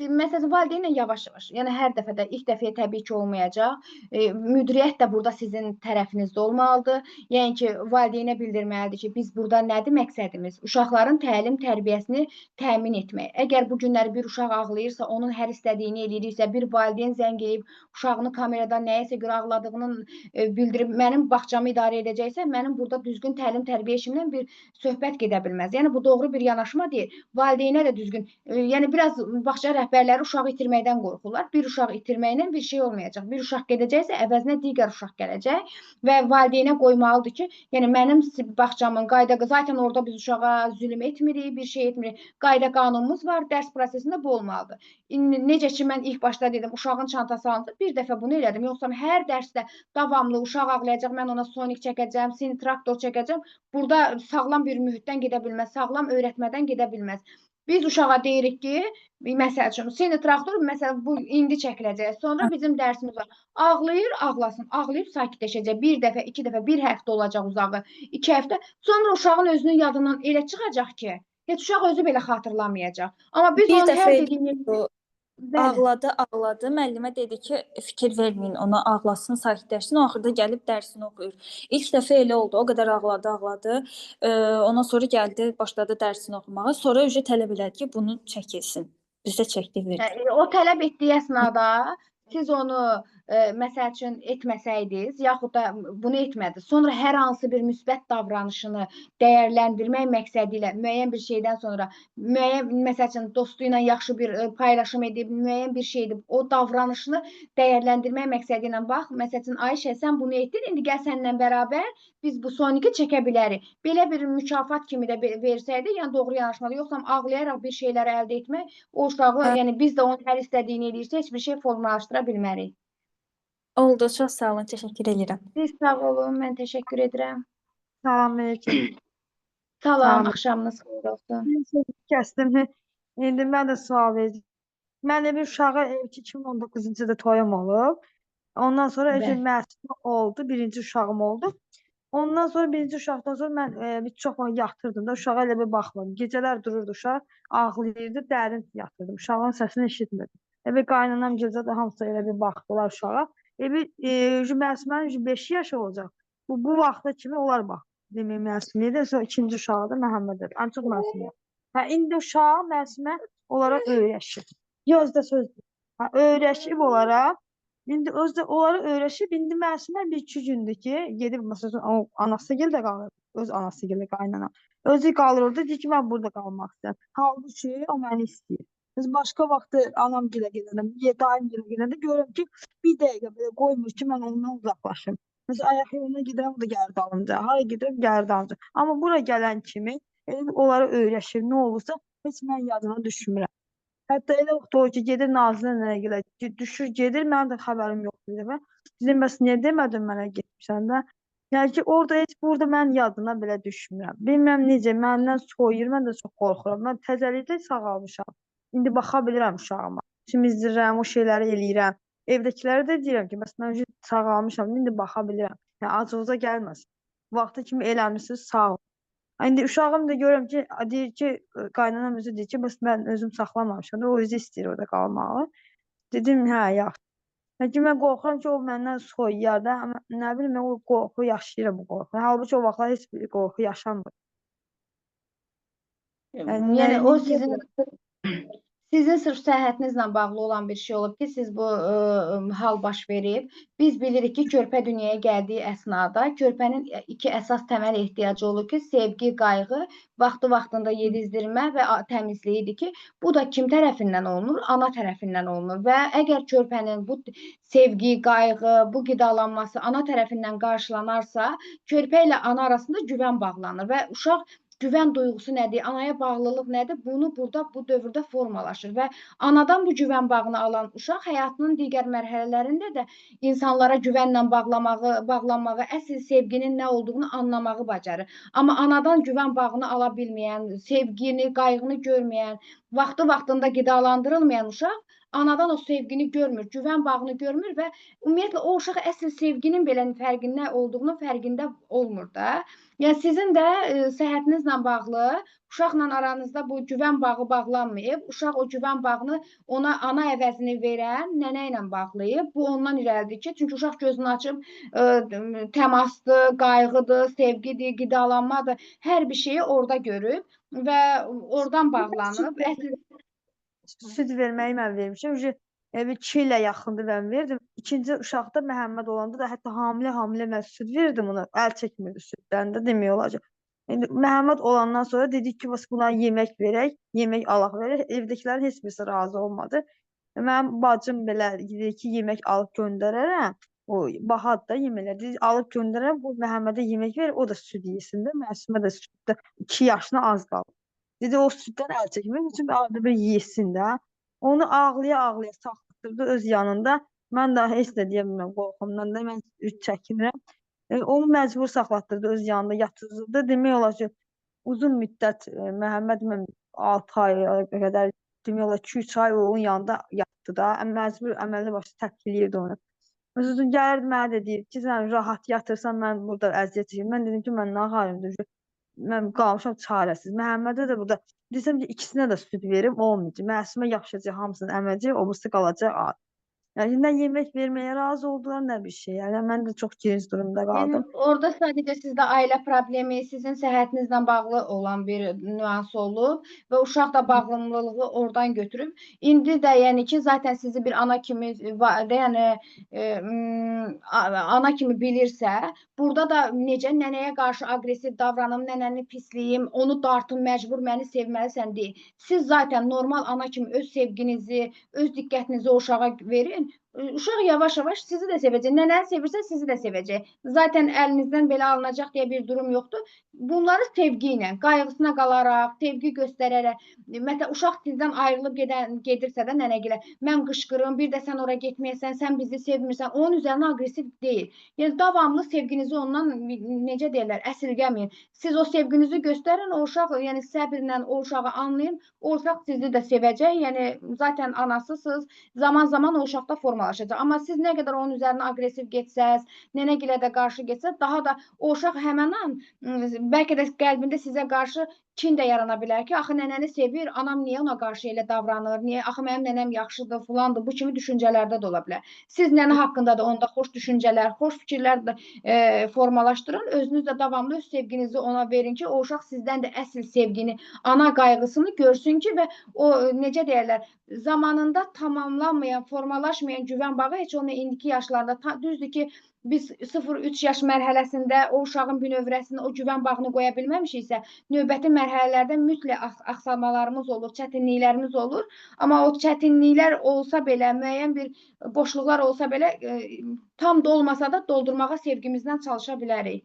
Məsələn, valideynlə yavaş-yavaş, yəni hər dəfə də ilk dəfəyə təbii ki olmayacaq. Müdiriyyət də burada sizin tərəfinizdə olmalıdır. Yəni ki, valideynə bildirməlidir ki, biz burada nədir məqsədimiz? Uşaqların təlim tərbiyəsini təmin etmək. Əgər bu günləri bir uşaq ağlayırsa, onun hər istədiyini eləyiriksə, bir valideyn zəng eləyib uşağını kamerada nəyəsə görə ağladığını bildirib, mənim bağçamı idarə edəcəksə, mənim burada düzgün təlim tərbiyə işimlə bir söhbət gedə bilməz. Yəni bu doğru bir yanaşma deyil. Valideynə də düzgün, yəni biraz bağça rəhbərləri uşağı itirməkdən qorxurlar. Bir uşaq itirməklə bir şey olmayacaq. Bir uşaq gedəcəksə, əvəzinə digər uşaq gələcək və valideynə qoymalıdır ki, yəni mənim bağçamın qayda, zaten orada biz uşağa zülm etmirik, bir şey etmirik. Qayda qanunumuz var, dərs prosesində bu olmalıdır. İndi necə ki mən ilk başda dedim, uşağın çantası alındı, bir dəfə bunu elədim. Yoxsa hər dərsdə davamlı uşaq ağlayacaq, mən ona sonik çəkəcəm, sini traktor çəkəcəm. Burada sağlam bir mühitdən gedə bilməz, sağlam öyrətmədən gedə bilməz. Biz uşağa deyirik ki, məsəl üçün, sini traktor, məsələn, bu indi çəkiləcək. Sonra bizim dərsimiz var. Ağlayır, ağlasın. Ağlayıb sakitləşəcək. Bir dəfə, iki dəfə, bir həftə olacaq uzağı, 2 həftə. Sonra uşağın özünün yadından elə çıxacaq ki, heç uşaq özü belə xatırlamayacaq. Amma biz Bir onun dəfə hər dediyini... Bəli. Ağladı, ağladı. Müəllimə dedi ki, fikir verməyin ona, ağlasın, sakitləşsin. O axırda gəlib dərsini oxuyur. İlk dəfə elə oldu. O qədər ağladı, ağladı. Ondan sonra gəldi, başladı dərsini oxumağa. Sonra ücret tələb elədi ki, bunu çəkilsin. Biz də çəkdik, verdik. O tələb etdiyi əsnada siz onu məsəl üçün etməsəydiniz, yaxud da bunu etmədiniz. Sonra hər hansı bir müsbət davranışını dəyərləndirmək məqsədi ilə müəyyən bir şeydən sonra müəyyən, məsəl üçün dostu ilə yaxşı bir paylaşım edib, müəyyən bir şey edib, o davranışını dəyərləndirmək məqsədi ilə bax, məsəl üçün Ayşə sən bunu etdin, indi gəl səninlə bərabər biz bu soniki çəkə bilərik. Belə bir mükafat kimi də versəydi, yəni doğru yanaşmadı. Yoxsa ağlayaraq bir şeyləri əldə etmək o uşağı, yəni biz də onun hər istədiyini eləyirsə, heç bir şey formalaşdıra bilmərik. Oldu, çox sağ olun, təşəkkür edirəm. Siz sağ olun, mən təşəkkür edirəm. Salam aleyküm. Salam, Salam. axşamınız xeyir olsun. Mən sözü kəsdim. İndi mən də sual verəcəm. Mənim bir uşağı 2019-cu ildə toyum olub. Ondan sonra Məsimə oldu, birinci uşağım oldu. Ondan sonra birinci uşaqdan sonra mən bir çox vaxt yatırdım da, uşağa elə bir baxmadım. Gecələr dururdu uşaq, ağlayırdı, dərin yatırdım. Uşağın səsini eşitmirdim. Elə qaynanam gecə də hamısı elə bir baxdılar uşağa. Mənsimənin 5 yaşı olacaq. Bu vaxta kimi onlar bax. Demək Mənsiməyə də, sonra ikinci uşağı da Məhəmməd. Ən çox Mənsiməyə. Hə, indi uşaq Mənsimə onlara öyrəşir. Gözdə sözdür. Hə, öyrəşib onlara. İndi özdə onlara öyrəşib, indi Mənsimə bir-iki gündür ki, gedib məsələn o anası gildə qalır, öz anası gildə qaynana. Özü qalır orada, deyir ki, mən burada qalmaq istəyirəm. Halbuki o məni istəyir. Biz başqa vaxtı anam gilə gedəndə, daim gilə gedəndə görürəm ki, bir dəqiqə belə qoymur ki, mən ondan uzaqlaşım. Məsələn, ayaq yoluna gedirəm, o da gəlir dalımca. Hara gedirəm, gəlir dalımca. Amma bura gələn kimi elə onlara öyrəşir, nə olursa heç mən yadıma düşmürəm. Hətta elə vaxt olur ki, gedir Nazirə nənə gilə, düşür, gedir, mənim də xəbərim yoxdur bir dəfə. Dedim, bəs niyə demədin mənə getmişsən də? Yəni ki, orada heç burada mən yadına belə düşmürəm. Bilmirəm necə, məndən soyuyur, mən də çox qorxuram. Mən təzəlikdə sağalmışam. İndi baxa bilirəm uşağıma. Çimizdirirəm, o şeyləri eləyirəm. Evdəkilərə də deyirəm ki, bəs mən sağalmışam, indi baxa bilirəm. Yəni, acınıza gəlməsin. Vaxtı kimi eləmişsiniz, sağ olun. İndi uşağım da görürəm ki, deyir ki, qaynanam özü deyir ki, bəs mən özüm saxlamamışam da, o özü istəyir orada qalmağı. Dedim, hə, yaxşı. Yəni ki, mən qorxuram ki, o məndən soyuyar da, amma nə bilim, mən o qorxu yaşayıram bu qorxu. Halbuki o vaxtlar heç bir qorxu yaşanmır. Yəni o sizin sırf səhhətinizlə bağlı olan bir şey olub ki, siz bu hal baş verib. Biz bilirik ki, körpə dünyaya gəldiyi əsnada körpənin iki əsas təməl ehtiyacı olur ki, sevgi, qayğı, vaxtı-vaxtında yedizdirmə və təmizliyidir ki, bu da kim tərəfindən olunur? Ana tərəfindən olunur və əgər körpənin bu sevgi, qayğı, bu qidalanması ana tərəfindən qarşılanarsa, körpə ilə ana arasında güvən bağlanır və uşaq güvən duyğusu nədir, anaya bağlılıq nədir, bunu burada bu dövrdə formalaşır və anadan bu güvən bağını alan uşaq həyatının digər mərhələlərində də insanlara güvənlə bağlanmağı, əsl sevginin nə olduğunu anlamağı bacarır. Amma anadan güvən bağını ala bilməyən, sevgini, qayğını görməyən, vaxtı-vaxtında qidalandırılmayan uşaq anadan o sevgini görmür, güvən bağını görmür və ümumiyyətlə o uşaq əsl sevginin belə fərqində olduğunu fərqində olmur da. Yəni sizin də səhhətinizlə bağlı uşaqla aranızda bu güvən bağı bağlanmayıb. Uşaq o güvən bağını ona ana əvəzini verən nənə ilə bağlayıb. Bu ondan irəlidir ki, çünki uşaq gözünü açıb təmasdır, qayğıdır, sevgidir, qidalanmadır, hər bir şeyi orada görüb və oradan bağlanıb. Əsl Süd verməyi mən vermişəm. Bir 2 ilə yaxındır mən verdim. İkinci uşaqda Məhəmməd olanda da hətta hamilə mən süd verdim ona. Əl çəkmirdi süddən də demək olar ki. İndi Məhəmməd olandan sonra dedik ki, bəs buna yemək verək, yemək alaq verək. Evdəkilərin heç birisi razı olmadı. Mənim bacım belə dedi ki, yemək alıb göndərərəm. O bahadır da yeməklər. Dedi, alıb göndərərəm, bu Məhəmmədə yemək ver, o da süd yesin də. Məsumə də süddə 2 yaşına az qaldı. Dedi, o süddən əl çəkmir, çünki arada bir yesin də. Onu ağlaya-ağlaya saxlatdırdı öz yanında. Mən də heç nə deyə bilmirəm qorxumdan da, mən çəkinirəm. Onu məcbur saxlatdırdı öz yanında, yatırdı. Demək olar ki, uzun müddət Məhəmməd mən 6 ay qədər, demək olar 2-3 ay onun yanında yatdı da. Məcbur əməlli başlı tərk eləyirdi onu. Məsələn, gəlirdi mənə də deyir ki, sən rahat yatırsan, mən burada əziyyət çəkirəm. Mən dedim ki, mən nə halimdir? Mən qalmışam çarəsiz. Məhəmmədə də burada desəm ki, ikisinə də süd verim, olmayacaq. Məsumə yaşayacaq, hamısını əməcək, o birisi qalacaq ad. Yəni nə yemək verməyə razı oldular, nə bir şey. Yəni mən də çox grinc durumda Yəni qaldım. orada sadəcə sizdə ailə problemi, sizin səhhətinizlə bağlı olan bir nüans olub və uşaq da bağımlılığı oradan götürüb. İndi də yəni ki, zaten sizi bir ana kimi yəni ana kimi bilirsə, burada da necə nənəyə qarşı aqressiv davranım, nənəni pisliyim, onu dartım, məcbur məni sevməlisən deyil. Siz zaten normal ana kimi öz sevginizi, öz diqqətinizi o uşağa verin. Uşaq yavaş-yavaş sizi də sevəcək. Nənəni sevirsə sizi də sevəcək. Zaten əlinizdən belə alınacaq deyə bir durum yoxdur. Bunları sevgi ilə, qayğısına qalaraq, sevgi göstərərək, məsələn, uşaq sizdən ayrılıb gedirsə də nənəgilə, mən qışqırım, bir də sən ora getməyəsən, sən bizi sevmirsən, onun üzərinə aqressiv deyil. Yəni davamlı sevginizi ondan necə deyirlər, əsirgəməyin. Siz o sevginizi göstərin, o uşaq, yəni səbirlə o uşağı anlayın, o uşaq sizi də sevəcək. Yəni zaten anasısınız, zaman-zaman o uşaqda formalaşacaq. Amma siz nə qədər onun üzərinə aqressiv getsəz, nənəgilə də qarşı getsəz, daha da o uşaq həmən an bəlkə də qəlbində sizə qarşı kin də yarana bilər ki, axı nənəni sevir, anam niyə ona qarşı elə davranır, niyə, axı mənim nənəm yaxşıdır, filandır, bu kimi düşüncələrdə də ola bilər. Siz nənə haqqında da onda xoş düşüncələr, xoş fikirlər də formalaşdırın, özünüz də davamlı öz sevginizi ona verin ki, o uşaq sizdən də əsl sevgini, ana qayğısını görsün ki və o necə deyərlər, zamanında tamamlanmayan, formalaşmayan güvən bağı heç olmaya indiki yaşlarda, düzdür ki, biz 0-3 yaş mərhələsində o uşağın bünövrəsini, o güvən bağını qoya bilməmişiksə, növbəti mərhələlərdə mütləq axsamalarımız olur, çətinliklərimiz olur. Amma o çətinliklər olsa belə, müəyyən bir boşluqlar olsa belə, tam dolmasa da doldurmağa sevgimizdən çalışa bilərik.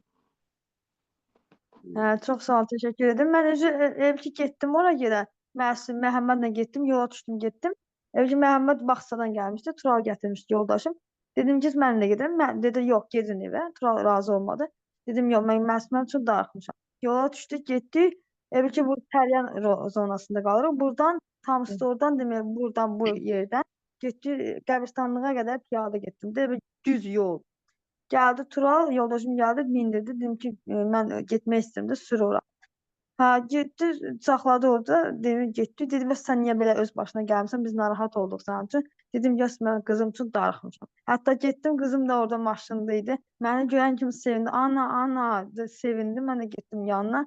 Hə, çox sağ ol, təşəkkür edirəm. Mən özü ev ki getdim ora gedə, Məsum Məhəmmədlə getdim, yola düşdüm, getdim. Ev ki Məhəmməd bağçadan gəlmişdi, Tural gətirmişdi yoldaşım. Dedim ki, mən də gedirəm. Mən dedi, yox, gedin evə. Tural razı olmadı. Dedim, yox, mən Məsumə üçün darıxmışam. Yola düşdük, getdik. Ev ki bu Təryan zonasında qalırıq. Buradan, tam oradan, demək, buradan bu yerdən getdik qəbirstanlığa qədər piyada getdim. Demək, düz yol. Gəldi Tural, yoldaşım gəldi, mindirdi. Dedim ki, mən getmək istəyirəm də, sür ora. Hə, getdi, saxladı orada, dedim, getdi. Dedi, bəs sən niyə belə öz başına gəlmisən, biz narahat olduq sənin üçün. Dedim, yox, mən qızım üçün darıxmışam. Hətta getdim, qızım da orada maşında idi. Məni görən kimi sevindi. Ana, ana, sevindi. Mən də getdim yanına.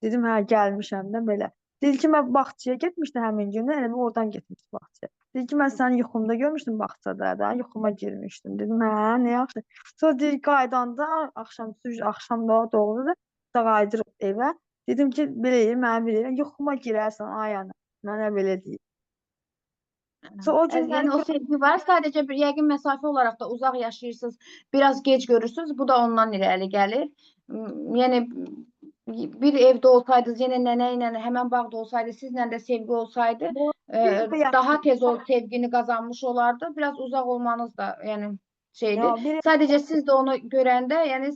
Dedim, hə, gəlmişəm də belə. Dedi ki, mən bağçaya getmişdim həmin günü, elə bil oradan getmişdim bağçaya. Dedi ki, mən səni yuxumda görmüşdüm bağçada da, yuxuma girmişdim. Dedim, hə, nə yaxşı. Sonra deyir, qayıdanda, axşam, axşam da doğrudur, da qayıdırıq evə. Dedim ki, belə eləyir, mənə belə eləyir. Yuxuma girərsən, ay ana, mənə belə deyir. Sonra o günləri Yəni o sevgi var. Sadəcə bir yəqin məsafə olaraq da uzaq yaşayırsınız, biraz gec görürsünüz. Bu da ondan irəli gəlir. Yəni bir evdə olsaydınız, yenə nənə ilə həmən bağda olsaydı, sizlə də sevgi olsaydı, daha tez o sevgini qazanmış olardı. Biraz uzaq olmanız da yəni şeydir. Ya, Sadəcə siz də onu görəndə, yəni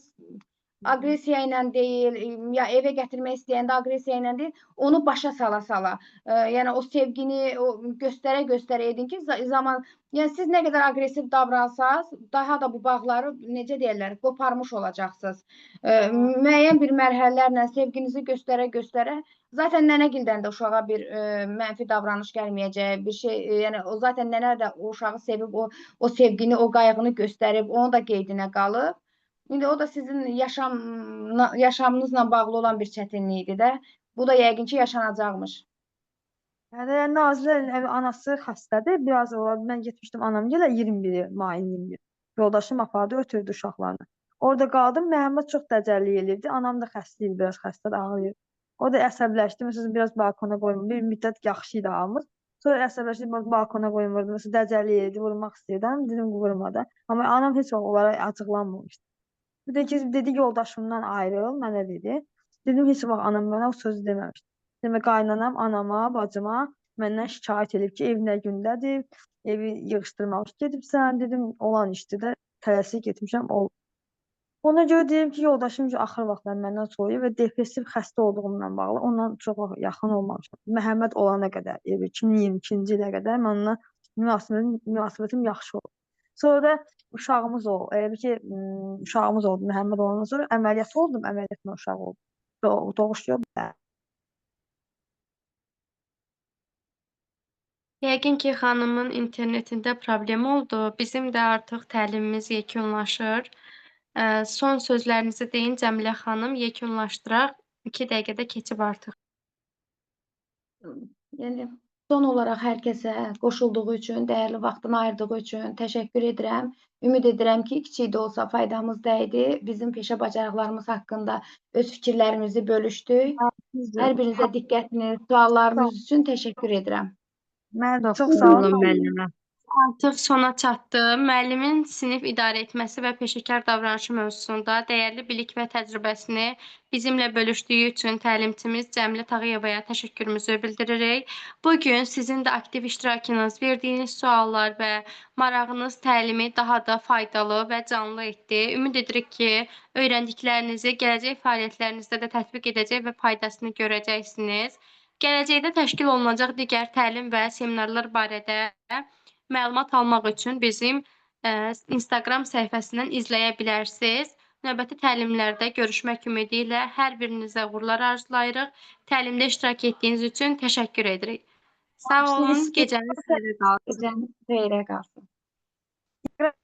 aqressiya ilə deyil, ya evə gətirmək istəyəndə aqressiya ilə deyil, onu başa sala-sala, yəni o sevgini o göstərə-göstərə edin ki, zaman, yəni siz nə qədər aqressiv davransaz, daha da bu bağları necə deyirlər, qoparmış olacaqsınız. Müəyyən bir mərhələlərlə sevginizi göstərə-göstərə, zaten nənəgildən də uşağa bir mənfi davranış gəlməyəcək, bir şey, yəni o zaten nənə də o uşağı sevib, o sevgini, o qayğını göstərib, onun da qeydinə qalıb. İndi o da sizin yaşamınızla bağlı olan bir çətinlikdir də. Bu da yəqin ki, yaşanacaqmış. Yəni Nazilərin anası xəstədir. Biraz olar, mən getmişdim anam gələ 21 mayın 21. Yoldaşım apardı, ötürdü uşaqlarını. Orada qaldım. Məhəmməd çox dəcəllik eləyirdi. Anam da xəstə idi, biraz xəstədir, ağlayır. O da əsəbləşdi. Məsələn, biraz balkona qoymur. Bir müddət yaxşı idi hamımız. Sonra əsəbləşdi, biraz balkona qoymurdu. Məsələn, dəcəllik eləyirdi, vurmaq istəyirdi. Anam dedim, vurma da. Amma anam heç vaxt onlara acıqlanmamışdı. Bir də ki, dedi yoldaşımdan ayrıl, mənə dedi. Dedim, heç vaxt anam mənə o sözü deməmişdi. Demək, qaynanam anama, bacıma məndən şikayət edib ki, ev nə gündədir, evi yığışdırmamış gedibsən. Dedim, olan işdir də, tələsik getmişəm, oldu. Ona görə deyim ki, yoldaşım ki, axır vaxtlar məndən soyuyub və depressiv xəstə olduğumla bağlı ondan çox vaxt yaxın olmamışam. Məhəmməd olana qədər, 2022-ci ilə qədər mən onunla münasibətim yaxşı oldu. Sonra da uşağımız oldu. Elə bil ki, uşağımız oldu. Məhəmməd olandan sonra əməliyyat oldum, əməliyyatla uşaq oldu. Doğuş yox. Yəqin ki, xanımın internetində problem oldu. Bizim də artıq təlimimiz yekunlaşır. Son sözlərinizi deyin Cəmilə xanım, yekunlaşdıraq. 2 dəqiqədə keçib artıq. Yəni son olaraq hər kəsə qoşulduğu üçün, dəyərli vaxtını ayırdığı üçün təşəkkür edirəm. Ümid edirəm ki, kiçik də olsa faydamız dəydi. Bizim peşə bacarıqlarımız haqqında öz fikirlərimizi bölüşdük. Hər birinizə diqqətiniz, suallarınız üçün təşəkkür edirəm. Mən Çox çox sağ sağ olun olun. müəllimə. Artıq sona çatdı. Müəllimin sinif idarə etməsi və peşəkar davranışı mövzusunda dəyərli bilik və təcrübəsini bizimlə bölüşdüyü üçün təlimçimiz Cəmilə Tağıyevaya təşəkkürümüzü bildiririk. Bu gün sizin də aktiv iştirakınız, verdiyiniz suallar və marağınız təlimi daha da faydalı və canlı etdi. Ümid edirik ki, öyrəndiklərinizi gələcək fəaliyyətlərinizdə də tətbiq edəcək və faydasını görəcəksiniz. Gələcəkdə təşkil olunacaq digər təlim və seminarlar barədə məlumat almaq üçün bizim Instagram səhifəsindən izləyə bilərsiniz. Növbəti təlimlərdə görüşmək ümidi ilə hər birinizə uğurlar arzulayırıq. Təlimdə iştirak etdiyiniz üçün təşəkkür edirik. Sağ olun, gecəniz xeyrə qalsın. Gecəniz xeyrə qalsın. Instagram